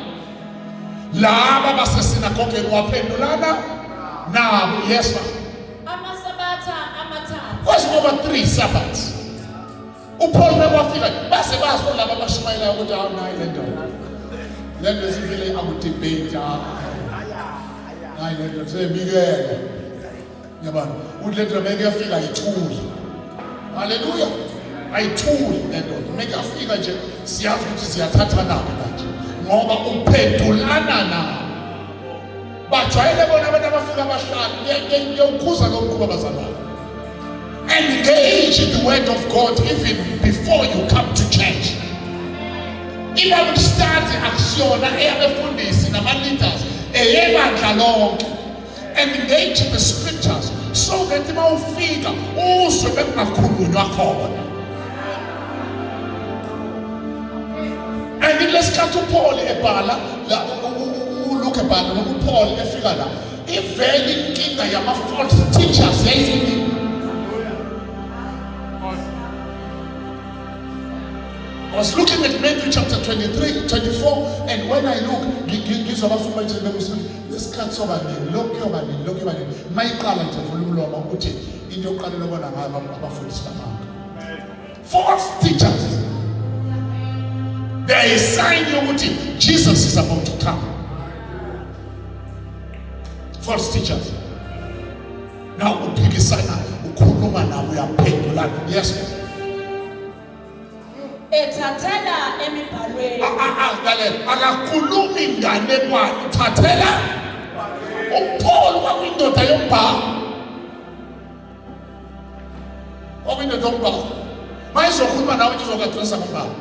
Laba basesinagogeni waphendulana nabo. Yes ma'am. Amasabatha amathathu. Kwazi ngoba 3 Sabbaths. uPaul mekwafika base bazi laba abashumayelayo ukuthi hawu nayi le ndoda. Le nto sivile akudebate hayi le nto seyibikele. Yabona uthi le nto meke yafika ayithuli. Haleluya. Ayithuli le ndoda. Meke yafika nje siyazi ukuthi siyathatha nabo manje. Ngoba uphendulana nabo. Bajwayele bona abantu abafika abahlanu ngiyawukhuza lo mkhuba bazalwane. Engage the word of God even before you come to church. IBible study akusiyona eyabefundisi nama-leaders, eyebandla lonke. Engage the scriptures so that uma ufika uzwe bekungakhulunywa khona. And kulesikhathi uPaul ebhala la, uLuke ebhala noma uPaul efika la, ivele inkinga yama-false teachers yayiziningi. Was looking at Matthew chapter 23, 24, and when I look, ngizwa abafundi bathi bebuza ukuthi lesikhathi soba nini, lokhu kuyoba nini, lokhu kuyoba nini. Mayiqala nje vula umlomo uthi into yokuqala lobona ngayo abafundisi bamanga. False teachers. There is sign yokuthi Jesus is about to come. False teachers. Now uphikisana, ukhuluma nabo, uyaphendulana. Yes. Ethathela emibhalweni. Lalela, akakhulumi nganekwane, uthathela uPaul. Kwakuyindoda yombhalo, kwakuyindoda yombhalo. Mayizokhuluma nawe nje uzoku-addressa ngombhalo.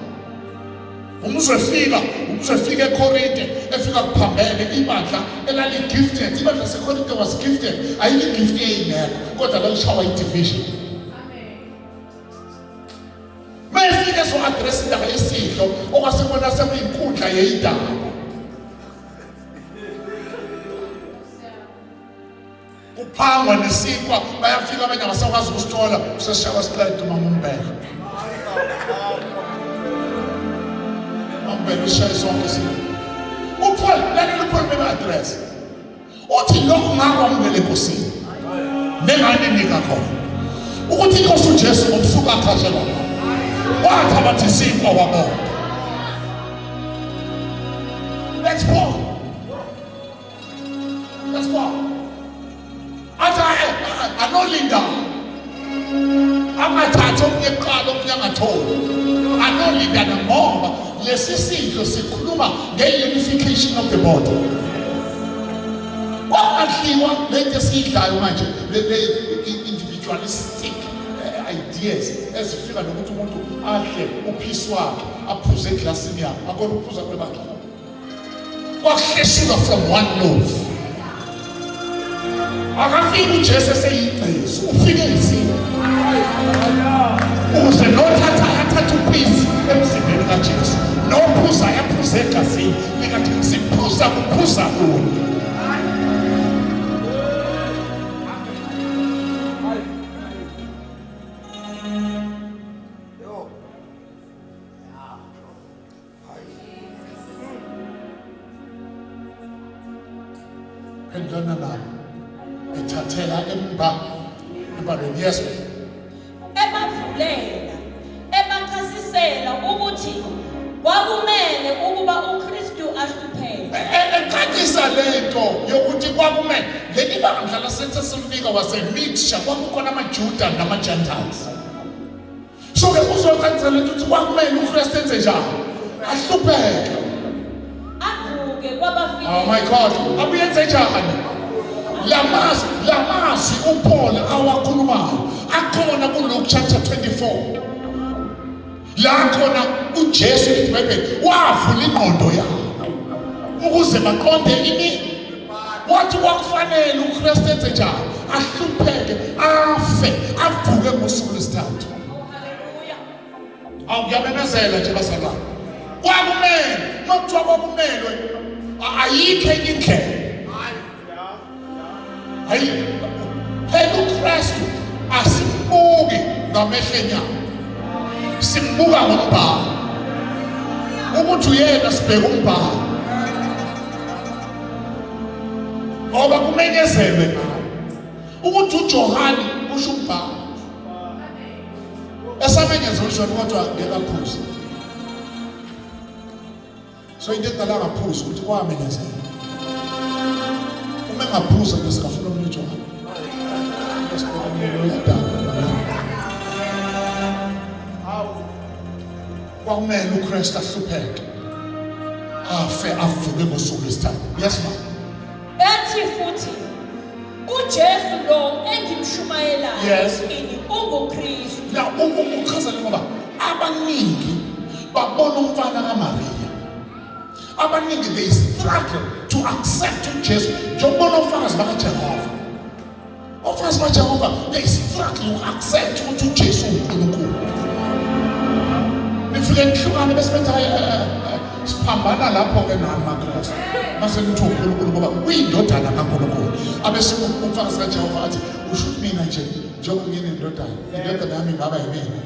Umzwe efika eKorinte, efika kuphambene ibandla elali-gifted. Ibandla laseKorinte was gifted, ayikho igift eyingekho, kodwa lalishawa i-division. Mayefika ezo-address indaba yesidlo, okwasekubona sekuyinkundla yeyindaba, kuphangwa nesinkwa, bayafika abanye abasakwazi ukusithola, usesishawa siqeda. Umama umbele, umbele usishaye sonke isinto. UPaul, lalela, uPaul bebe-address uthi lokhu ngakwamukela enkosini nenganinika khona, ukuthi inkosi uJesu ngobusuku akhashelwa wathabatha isinkwa, wabonga. That's Paul. That's Paul. Athi anolinda, angathathi omunye kuqala, omunye angatholi, anolindana, ngoba lesi sidlo sikhuluma nge-unification of the body. Kwakungadliwa lento esiyidlayo manje, le individualistic ideas ezifika nokuthi umuntu adle uphisi wakhe, aphuze eglasini yakhe, akona ukuphuza kwebandla. Kwakuhleshulwa from one loaf. Akafiki uJesu eseyigqizo, ufike isimo ukuze nothatha athathe uphisi emzimbeni kaJesu, nophuza aphuze egazini likaJesu. Siphuza kuphuza kunye. Yo. Phendulana nabo, ethathela emba embalweni. Yes. Ebavulela, ebachasisela ukuthi kwakumele ukuba uKristu ahlupheke. Ecacisa lento yokuthi kwakumele leli bandla laseThesalonika was a mixture, kwakukhona amaJuda nama-Gentiles. So ke uzocacisa lento ukuthi kwakumele uKristu enze njani, ahlupheke, avuke kwabafileyo. Oh my God, abuyenze njani? Lamazwi uPaul awakhulumayo akhona kuLuke chapter 24, la khona uJesu eBhayibheli wavula ingqondo yabo ukuze baqonde ini. Wathi kwakufanele uKristu enze njani? Ahlupheke, afe, avuke ngosuku lwesithathu. Haleluya. Awu, ngiyamemezela nje bazalwane, kwakumele, makuthiwa kwakumelwe, ayikho enye indlela. Hayi phela, uKristu asimbuki ngamehlo enyama, simbuka ngombhalo ukuthi uyena. Sibheka umbhalo ngoba kumenyezelwe ngayo ukuthi uJohane kusho umbhalo esamenyezela uJohane, kodwa ngeke aphuze. So into edala angaphuzi ukuthi kwamenyezela. Uma engaphuza nje, singafuna omunye uJohane. Sibheka omunye uyadala. Kwakumele uKristu ahlupheke, afe, avuke ngosuku lwesithathu. Yes, ma. Ethi futhi uJesu lo engimshumayelayo kini unguKristu. Now uchaza le ngoba abaningi babona umfana kaMaria. Abaningi, they struggle to accept uJesu, njengokubona ofakazi bakaJehova. Ofakazi bakaJehova, they struggle to accept ukuthi uJesu uNkulunkulu. Nifike nihlukane bese bethi, "Hayi, siphambana lapho-ke nani maKristu mase nithi uNkulunkulu, ngoba uyindodana kaNkulunkulu." Abese umfakazi kaJehova athi, "Usho ukuthi mina nje njengoba nginendodana, indodana yami ingaba yimina?"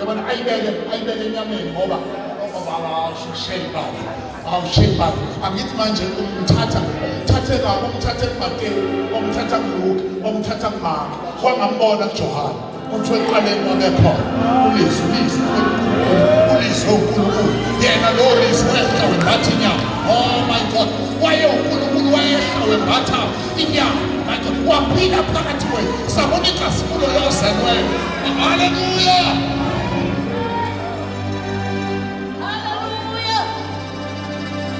Yabona ayibeke ayibeke enyameni ngoba shame baba. Awu shame baba. Angithi manje umthatha umthathe kabi umthathe kuMateyu, umthatha kuLuke, umthatha kuMark. Wangambona kuJohane. Kuthiwa ekuqaleni wabekhona. Ulizwi ulizwi ulizwi uNkulunkulu. Yena lo lizwi wehla wembatha inyama. Oh my God. Waye uNkulunkulu wayehla wembatha inyama. My God. Waphila phakathi kwethu. Sabona inkazimulo yozelweyo. Hallelujah. Hallelujah.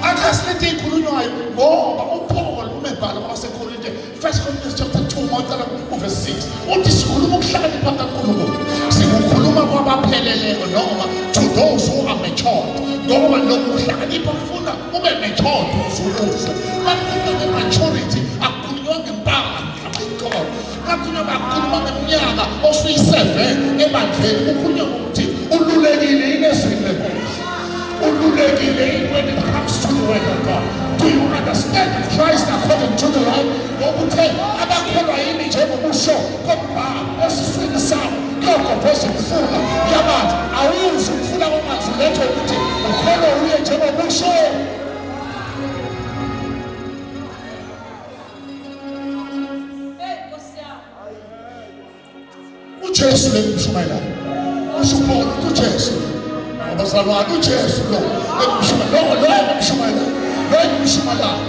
Akasilethe ikhulunywayo ngoba uPaul umebhala kwabaseKorinte 1 Corinthians chapter 2 mawuqala uverse 6 uthi sikhuluma ukuhlakanipha kaNkulunkulu sikukhuluma kwabapheleleyo noma to those who are matured ngoba lokhu kuhlakanipha kufuna ube matured ukuze ukuzwe makukhulunywa nge-maturity akukhulunywa ngempandla my God makukhulunywa bakhuluma ngeminyaka osuyiseve ebandleni kukhulunywa ngokuthi ululekile yini ezwini lenkosi ululekile when it comes to the word of God. Do you understand Christ according to the word? Ngokuthe abakholwa yini njengokusho kombhalo esiswini sabo kuyogobhoza imfula yamanzi. Awuzi umfula wamanzi ulethwe ukuthi ukholwe uye njengokusho. Hey, Nkosi yami. uJesu lengishumayelayo usho uPaul uJesu abazalwane uJesu lo engishumayela lo engishumayelayo lo engishumayelayo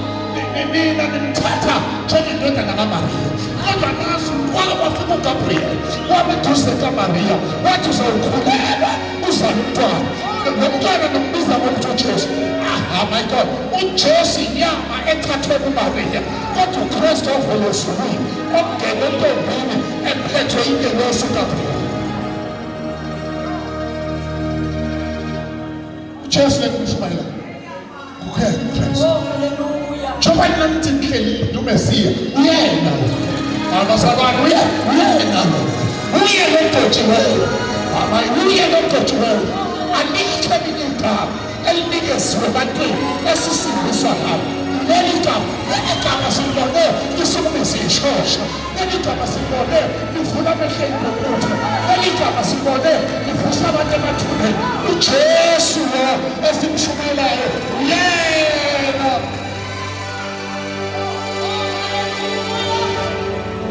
nina nimthatha njengendodana kaMariya kodwa nazi kwake kwafika uGabriel wameduze kaMariya wathi uzawukhulelwa uzale umntwana lo mntwana nombiza ngokuthi uJesu. Ah my God, uJesu inyama ethathwe kuMariya kodwa uKristu ovela ezulwini ongene entombini ephethwe ingelosi uGabriel. uJesu lengishumayela kukhona uJesu. Oh, hallelujah. Njengoba nina nithi nihleli uMesiya uyena abazalwane uyena lo uye logcotshiweyo amayi uye logcotshiweyo alikho elinye igama elinikeziwe ebantwini esisindiswa ngalo leli gama leli gama silibone lisukumisa ishosha leli gama silibone livula amehlo ey'mpumputhe leli gama silibone livusa abantu emathuneni uJesu lo esimshumayelayo uyena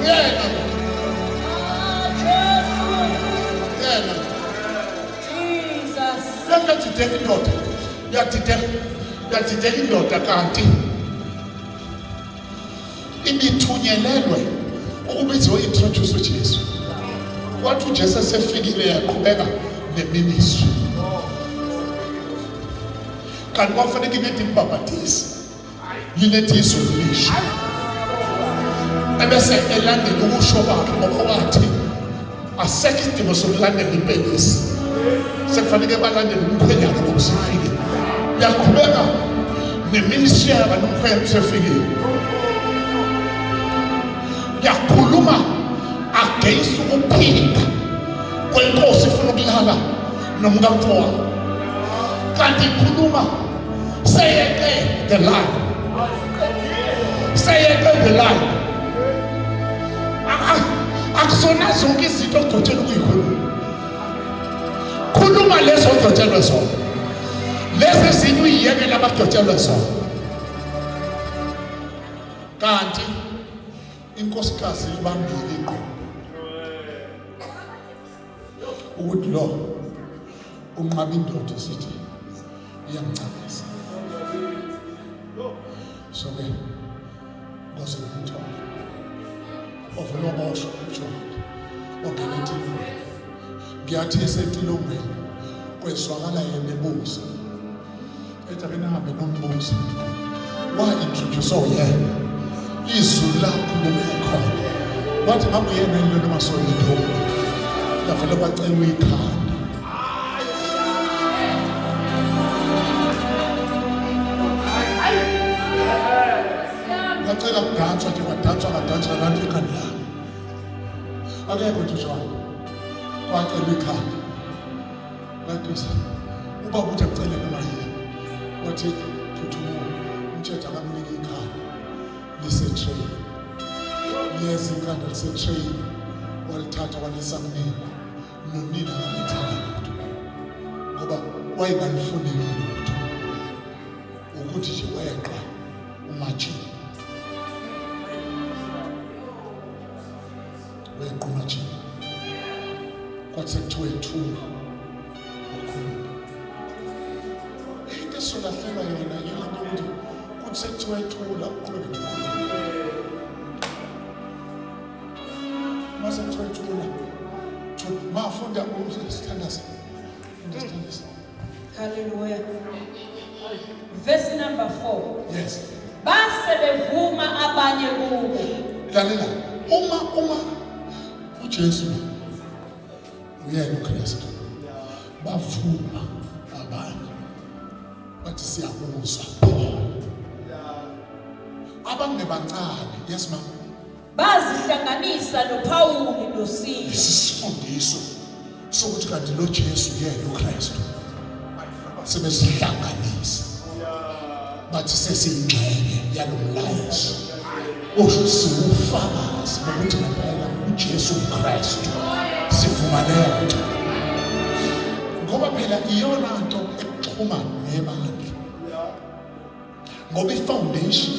uyena Ah, Jesu. uyena Jesus. Uyadideka indoda uyadideka uyadideka indoda kanti ibithunyelelwe ukuba izo-introduce uJesu kwathi uJesu esefikile yaqhubeka neministry kanti kwakufanele ilethe imbhabhadisi lilethe izulu lisho ebese elandela ukusho kwakhe ngoba wathi asekho isidingo sokulandela impelesi sekufanele balandele umkhwenyana ngoba usefikile uyaqhubeka neministry yaba nomkhwenyana usefikile uyakhuluma against ukuphinga kwenkosi ifuna ukulala nomkamfowabo kanti ikhuluma seyeqe the line seyeqe the line akusona zonke izinto ogcotshelwe ukuyikhuluma khuluma lezo ogcotshelwe zona lezi ezinye uyiyekele abagcotshelwe zona kanti inkosikazi ibambile ingqondo ukuthi lo unqaba indoda esithi iyamcabisa so ke ngoze ngimthole ovele waboshwa uJohane ongena etilongweni ngiyathi esetilongweni kwezwakala yena ebuza ethi ake nihambe nombuza wa-introduce uyena izulu lakhuluma ekhona wathi ngabe uyena yini lona masoyintombi yavele kwacelwa ikhanda ngacela kudanswa nje kwadanswa kwadanswa kanti ikhanda lami akekho nje uJohane kwacelwa ikhanda wathi ubaba uthi akucele noma yini wathi phuthuma umtshetha akamnike ikhanda lisetreyini liyeza ikhanda lisetreyini walithatha walisa kunina nonina akalithanga lutho. Ngoba wayengalifuni lutho. Ukuthi nje weqa umatshini. Weqa umatshini. Kwathi sekuthiwa ethula wakhuluma. Into esolahlelwa yona yile nto yokuthi kuthi sekuthiwa ethula uqhubeke nokukhuluma. Mase kuthiwa ethula. Thula. Mafunda sithandaze. Funda sithandaze. Hallelujah. Verse number 4. Yes. Base bevuma abanye kubo. Lalela. Uma uJesu uyena uKristu. Bavuma abanye. Bathi siyakuzwa. Abangebancane. Yes ma'am. Bazihlanganisa noPawuli noSila. Lesi sifundiso sokuthi kanti lo Jesu yena uKristu. Sebezihlanganisa. Bathi sesiyingxenye yalomlayezo. Usho siwufakazi bokuthi ngempela uJesu uKristu. Sivuma leyo nto. Ngoba phela iyona nto ekuxhuma nebandla. Ngoba i-foundation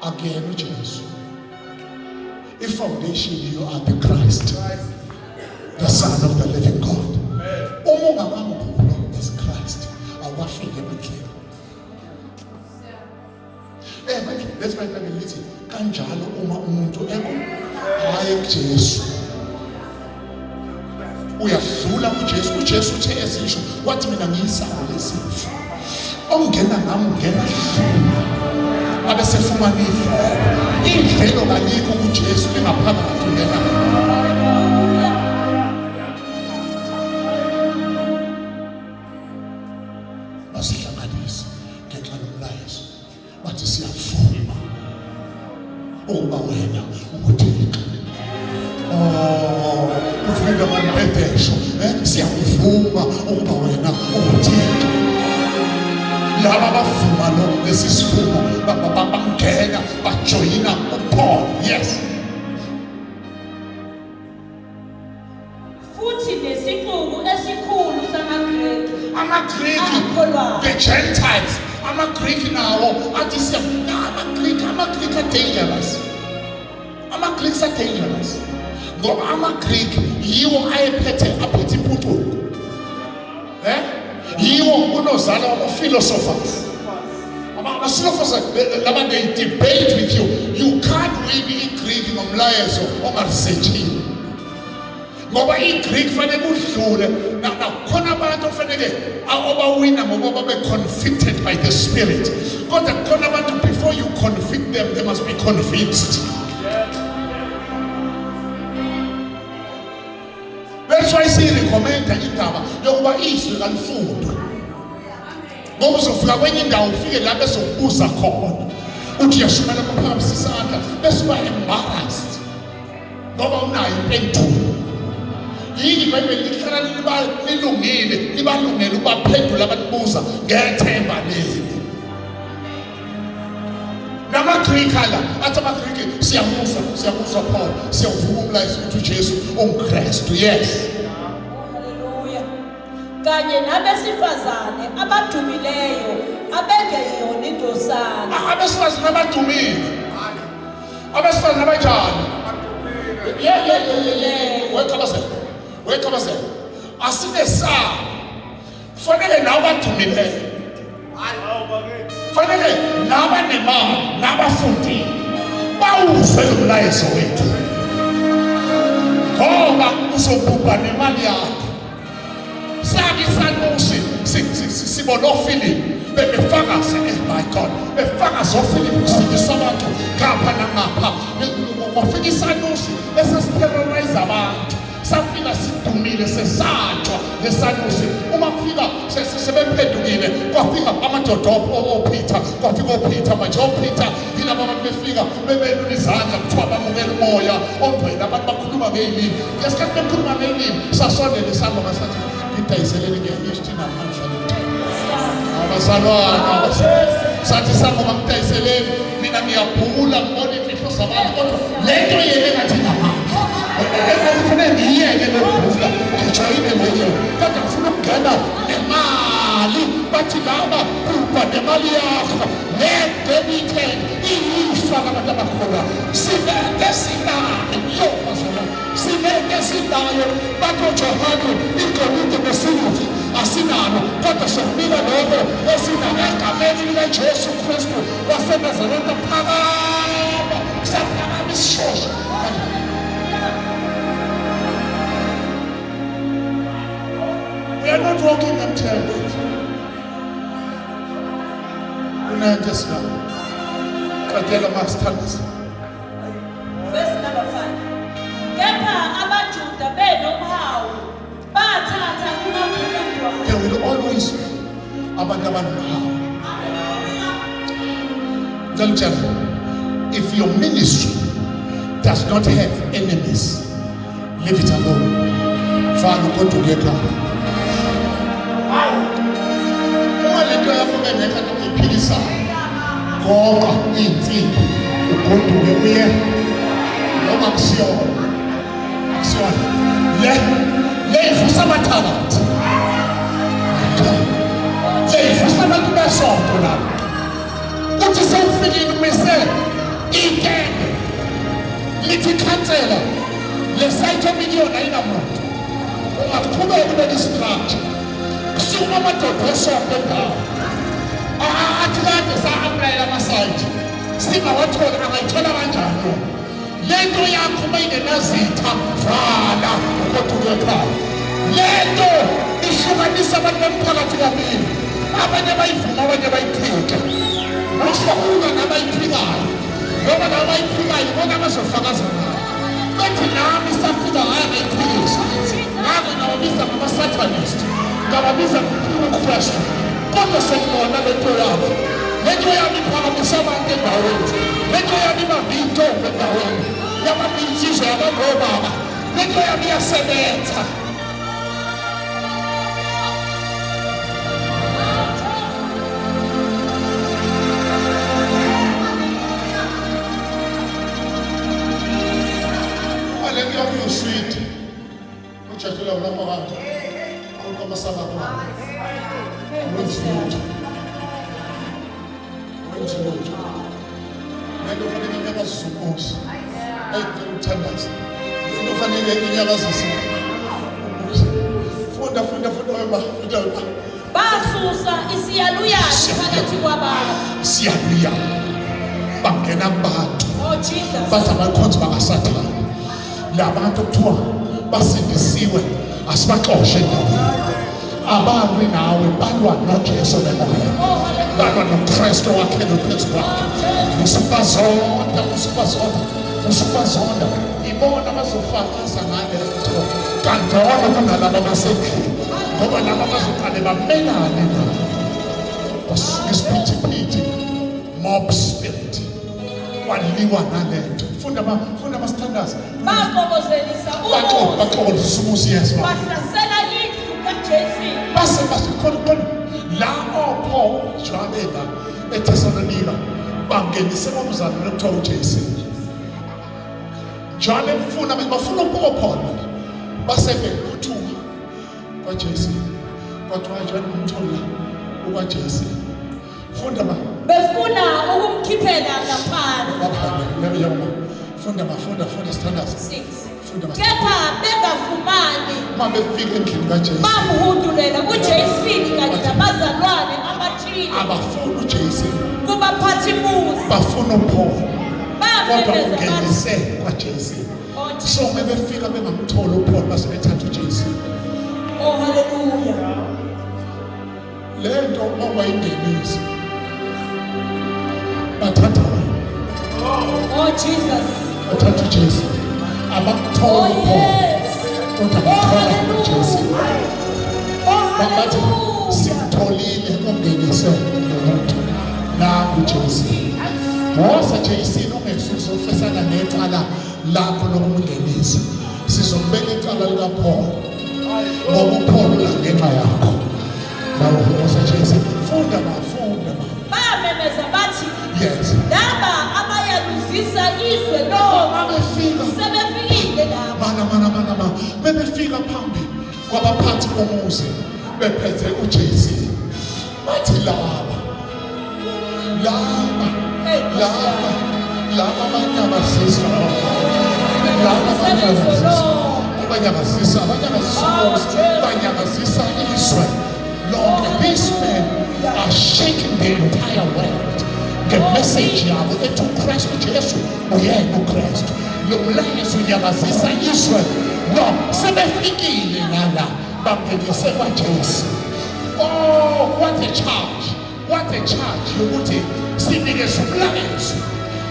akuyena uJesu. I-foundation you are the Christ, the Son of the living God. Uma ungakambulo as Christ, awukafiki ebandleni. Manje that's why iBhayibheli lithi kanjalo uma umuntu eko hayi kuJesu. Uyadlula kuJesu. uJesu uthe ezisho wathi mina ngiyisango lesifo. Ongena ngami ungena dlula. Abesefumana idlelo. Idlelo kalikho kuJesu lingaphakathi ungena. Basihlanganise ngenxa yomlayezo. Bathi siyavuma ukuba wena unguThixo. Oh, ufika ngombhedesho, siyakuvuma ukuba wena unguThixo. Laba bavuma lo lesi sivumo bangena bajoyina uPaul. Yes. Futhi nesixuku esikhulu samaGreki. AmaGreki, Akholwayo. the Gentiles, amaGreki nawo athi siya amaGreki, amaGreki are dangerous. AmaGreeks are dangerous. Ngoba amaGreki yiwo ayephethe aphethe impucuko. Yiwo unozala wama philosophers. Ama philosophers laba they debate with you. You can't win iGreek ngomlayezo ongaresearchiwe. Ngoba iGreek fanele udlule nakhona abantu ofanele obawina ngoba babe convicted by the Spirit. Kodwa kukhona abantu before you convict them they must be convinced. That's why siyirecommenda indaba yokuba izwi kalifundwe. Ngoba uzofika kwenye indawo ufike la bezokubuza khona. Uthi uyashumela kuphakamisa isandla bese uba embarrassed. Ngoba unayo impendulo. Yini iBhayibheli lihlala lilungile, libalungele ukubaphendula abanibuza ngethemba leli. NamaGreek ala athi amaGreek siyamuzwa, siyamuzwa Paul, siyawuvuma umlayezo ukuthi uJesu unguKristu. Yes. Hallelujah. Kanye nabesifazane abadumileyo abengeyona ingcosana. Abesifazane abadumile. Abesifazane abanjani? Yeah. Wekhabazela. Wekhabazela. Asinesaba. Kufanele nawe badumileyo. Kufanele nabanemali, nabafundile bawuzwe lo mlayezo wethu. Ngoba uzobhubha nemali yakho. Sake sanusi sibona oPhilip bebefakaza, my God, befakaza oPhilip kusindiswa abantu ngapha nangapha. Kwafika isanusi esasiterrorize abantu. Safika sidumile sesatshwa lesanusi. Uma kufika sebephendukile kwafika amadoda oPeter, kwafika oPeter manje oPeter yilabo abantu befika bebelula izandla kuthiwa bamukela umoya ongcwele, abantu bakhuluma ngey'limi. Ngesikhathi bekhuluma ngey'limi sasondela isangoma sathi ngidayiseleni nge-East namandla lomthetho. Abazalwana sathi isangoma ngidayiseleni mina ngiyabhula ngibona imfihlo zabantu kodwa le nto yena engathi inamandla. Engathi kufanele ngiyeke lokubhula ngijoyine leyo kodwa ngifuna ukungena nemandla. Bathi laba bhubha nemali yakho le nto iyifa labantu abakholwa. Sinento esinayo bazalwane, sinento esinayo. Bathi oJohane igolide nesiliva asinalo, kodwa sokunika lokho esinako egameni likaJesu Kristu waseNazaretha. Phakama, saphakama isishosha. We are not walking empty-handed. Kunento esinayo. Qedela masithandaze. Verse number 5. Kepha abaJuda benomhawu bathatha kumabhukudwa. There will always be abantu abanomhawu. Ngicela ukutshela, if your ministry does not have enemies, leave it alone. Fana ugoduke ekhaya. Uma lento yakho bengekho nto uyiphikisayo, goqa iy'nsimbi ugoduke uye noma kusiyona akusiyona le le ivusa amathakathi, le ivusa abantu besonto lapho. Uthi sewufikile umise itende, lithi ikhansela le site omiliyoni ayinamuntu, ungaqhubeka ubeka istructure. Kusukuma amadoda esonto endawo athi kade sa-aplayela ama-site singawatholi, angayithola kanjani yona le nto yakho? Uma ingenazitha, vala ugoduke ekhaya. Le nto ihlukanisa abantu bomphakathi kabili, abanye bayivuma, abanye bayiphike. Usokulwa nabayiphikayo, ngoba nabayiphikayo ibona abazofakaza ngayo, bethi nami safika hhayi ngayiphikisa, ngake ngababiza ngama-satanist, ngababiza ngoKristu, kodwa sengibona le nto yabo, le nto yami iphakamisa abantu endaweni, le nto yami ibambe iy'ntombi endaweni, yabamba insizwa, yabamba obaba, le nto yami iyasebenza. Uma le nto yakho iwuswidi, ujatshula ulapho kanje, qoqa amasaka akho, wenzi lutho, wenzi lutho. Le nto fanele inyakazise umuzi. Eyi, ngicela ukuthandaza. Le nto fanele inyakazise umuzi. Funda, funda, funda wema, funda wema. Basusa isiyaluyalu phakathi kwabantu. Siyaluya, bangena kubantu. Oh Jesus. Bathi abakhonzi bakaSathane la bantu kuthiwa basindisiwe, asibaxoshe endaweni. Abalwi nawe, balwa noJesu nemoya, balwa noKristu wakhele phezu kwakhe. Usubazonda, usubazonda, usubazonda. Ibona abazofakaza ngale nto kangcono kunalaba basendlini, ngoba laba bazoqale bamelane nabo. Basuka isiphithiphithi, mob spirit, kwaliwa nalento. Funda ma, funda masithandaza. Baxokozelisa umuzi. Baxokozisa umuzi, yes ma. Bahlasela indlu kaJason. Base base khona khona la oPaul Jwabela eThessalonika bangenise umzalwane okuthiwa uJason, njalo emfuna bafuna uPaul, base bephuthuma kwaJason, kwathiwa njalo umthola ukwaJason. Funda ma. Befuna ukumkhiphela ngaphandle. Ngaphandle, yebo yebo ma. Funda ma, funda, funda sithandaza. 6. Funda ma. Kepha bengafumani, Uma befika endlini kaJason, bamhudulela kuJason kanye nabazalwane abathile abafuni uJason, kubaphathimuzi. Bafuna uPaul, kodwa Bamemeza bathi, ungenise kwaJason. Oh So Jesus. uma befika bengamtholi uPaul, base bethatha uJason. Oh hallelujah. Le nto ongayingenisa, bathatha wena. Oh Jesus. Bathatha uJason, Oh abamtholi uPaul, yes. kodwa Oh bathola uJason. hallelujah. Oh Bathi hallelujah. simtholile ungenise lo muntu, nangu uJason. Woza Jason, ungesuze ufesana necala lakho lokumngenisa, sizokubeka icala likaPaul, ngoba uPaul la ngenxa yakho. Nawe woza Jason. Funda ma, funda ma. Bamemeza bathi, Yes. laba abayaluzisa izwe lonke Babefika sebefikile lapha. Mana mana mana ma, bebefika phambi kwabaphathi bomuzi bephethe uJason. Bathi laba laba laba laba abanyakazisa laba abanyakazisa abanyakazisa abanyakazisa umuzi, banyakazisa izwe lonke. These men are shaking the entire world ngemessage yabo ethi uKristu Jesu uyena uKristu. Lo mlayezo unyakazisa izwe no sebefikile ngala bangenise kwaJesu. Oh, what a charge, what a charge yokuthi sinikeze umlayezo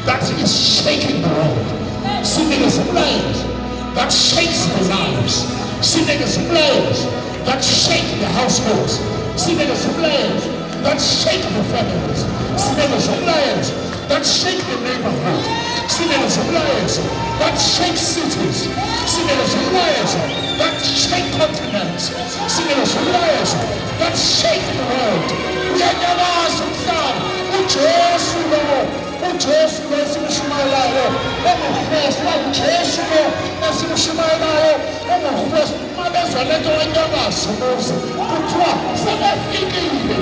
that is shaking the world, sinikeze umlayezo that shakes the lives, sinikeze umlayezo that shake the households, sinikeze umlayezo that shake the families, sinikeze umlayezo that shake the neighborhood, sinikeze umlayezo that shake cities, sinikeze umlayezo that shake continents, sinikeze umlayezo that shake the world. Uyanyakaza umhlaba. uJesu lo, uJesu lo esimushumayelayo onguKristu, uJesu lo esimushumayelayo onguKristu. Mabezwa lento wanyakaza umuzi, kuthiwa sebefikile.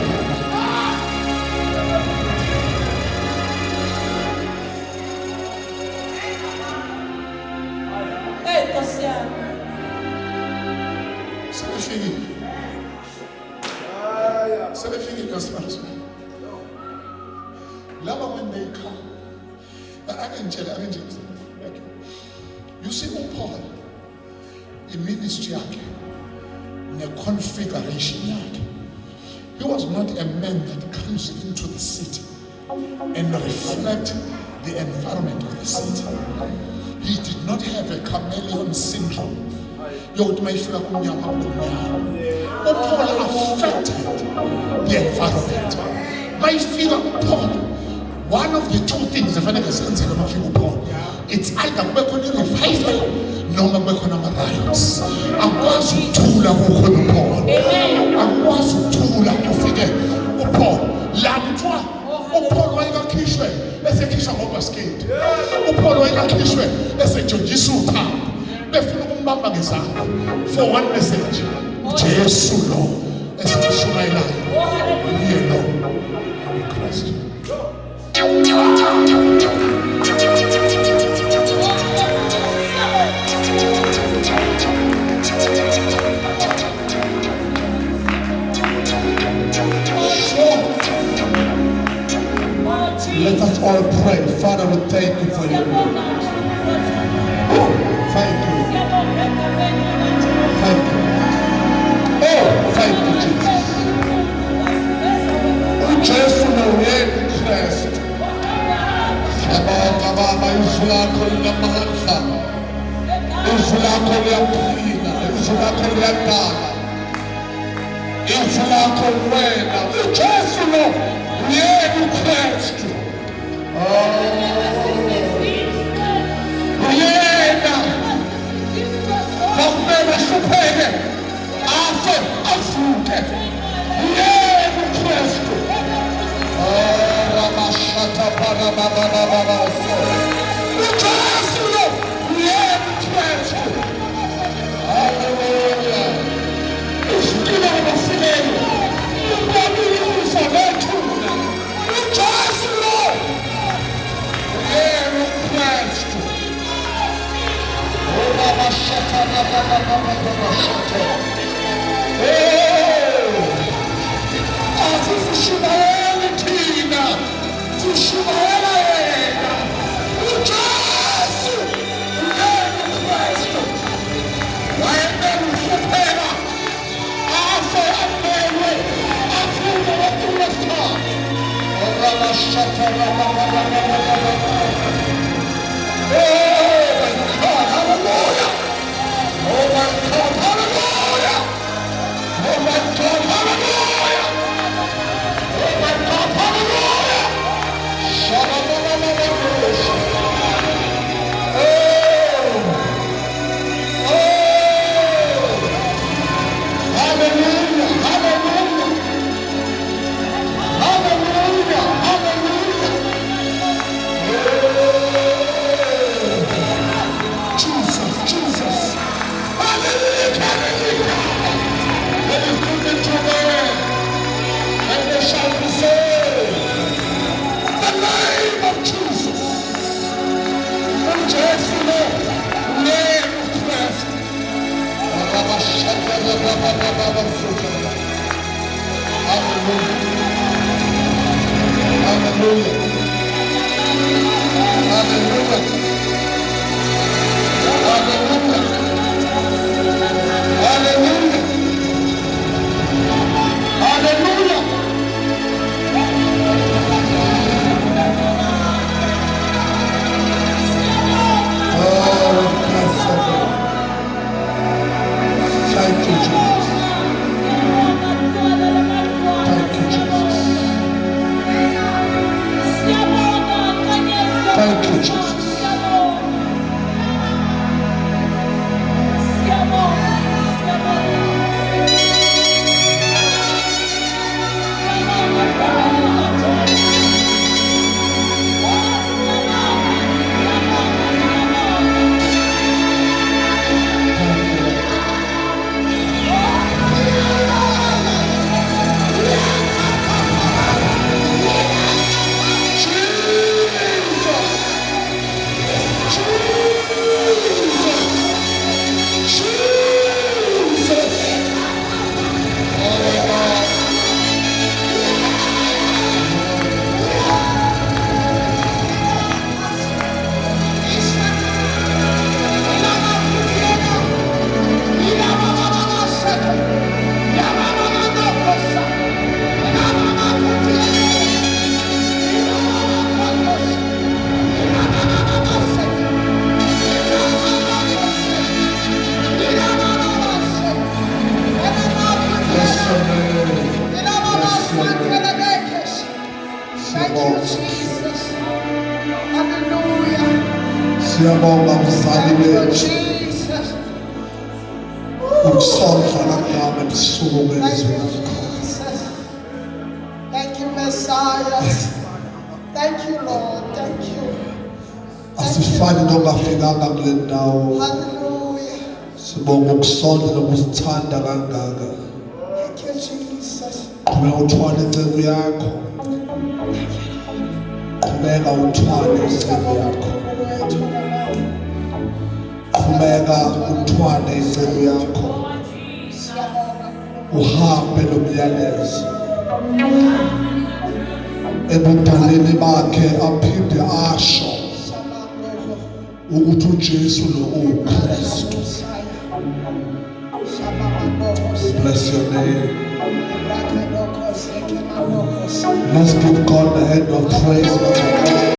Hey, Nkosi yami. Sebefikile, sebefikile kasibalo laba. When they come, ake ngitshele, ake ngitshele. You see, uPaul, iministry yakhe ne-configuration yakhe, he was not a man that comes into the city and reflect the environment of the city. He did not have a chameleon syndrome yokuthi uma ifika kumnyama kube mnyama. UPaul affected the environment. Mayifika uPaul, one of the two things efanele zenzeke uma fika uPaul, it's either kube khona i-revival noma kube khona ama-riots. Akwazi ukuthula kukhona uPaul, akwazi ukuthula kufike uPaul. La kuthiwa uPaul wayekakhishwe esekhishwa ngobhasikidi, uPaul wayekakhishwe esejonjisa uthando, befuna ukumbamba ngezandla for one message: uJesu lo esikushumayelayo uye lo uKristu. Sure. Let us all pray. Father, we thank you for your word. Thank you. Thank you. Oh, thank you, Jesus. UJesu noyena uKristu. Siyabonga Baba, izwi lakho linamandla. Izwi lakho liyaphila, izwi lakho liyadala. Izwi lakho wena, uJesu lo uyena uKristu. Oh, uyena. Kwakumele ahlupheke, afe, avuke. Uyena uKristu. Oh, Ramashata parababababasa. UJesu lo uyena uKristu. Hallelujah. Uvukile kwabafileyo. Unqobile ukufa nethuna. UJesu lo uyena uKristu. Oh, Ramashata rabababababashata. Oh, asisishumayeli thina, sishumayela yena. UJesu uyena uKristu. Wayemele uhlupheka, afe, amelwe, avuke ngosuku lwesithathu. Ramashata rababababababa. Oh my God, hallelujah! Oh my God, hallelujah! Oh my God, hallelujah! Oh my God, hallelujah! Shalom. Oh, oh, hallelujah, hallelujah, hallelujah, hallelujah. Oh, Jesus, Jesus. Hallelujah. Hallelujah. Hallelujah. Hallelujah. Hallelujah. Hallelujah. Oh, bless the Lord. Thank you, Jesus. Thank you, Jesus. Thank you, Jesus. Thank you, Lord. Jesus! Jesus! Jesus! Oh, God. Bless your name. Bless your name. Thank you, Jesus. Hallelujah. Siyabonga mzali Thank you, wethu Jesus. ukusondla kangaka ebusuku Thank ngezwi you, lakho. Jesus. Thank you, Messiah. Thank you, Lord. Thank you. Asifani nongafikanga kule ndawo. Hallelujah. Sibonga ukusondla nokusithanda kangaka. Thank you, Jesus. Qhubeka uthwale inceku yakho. Qhubeka uthwale inceku yakho. Qhubeka uthwale inceku yakho. Uhambe nomyalezo. Ebudaleni bakhe aphinde asho ukuthi uJesu lo uKristu. Bless your name. Let's give God the hand of praise.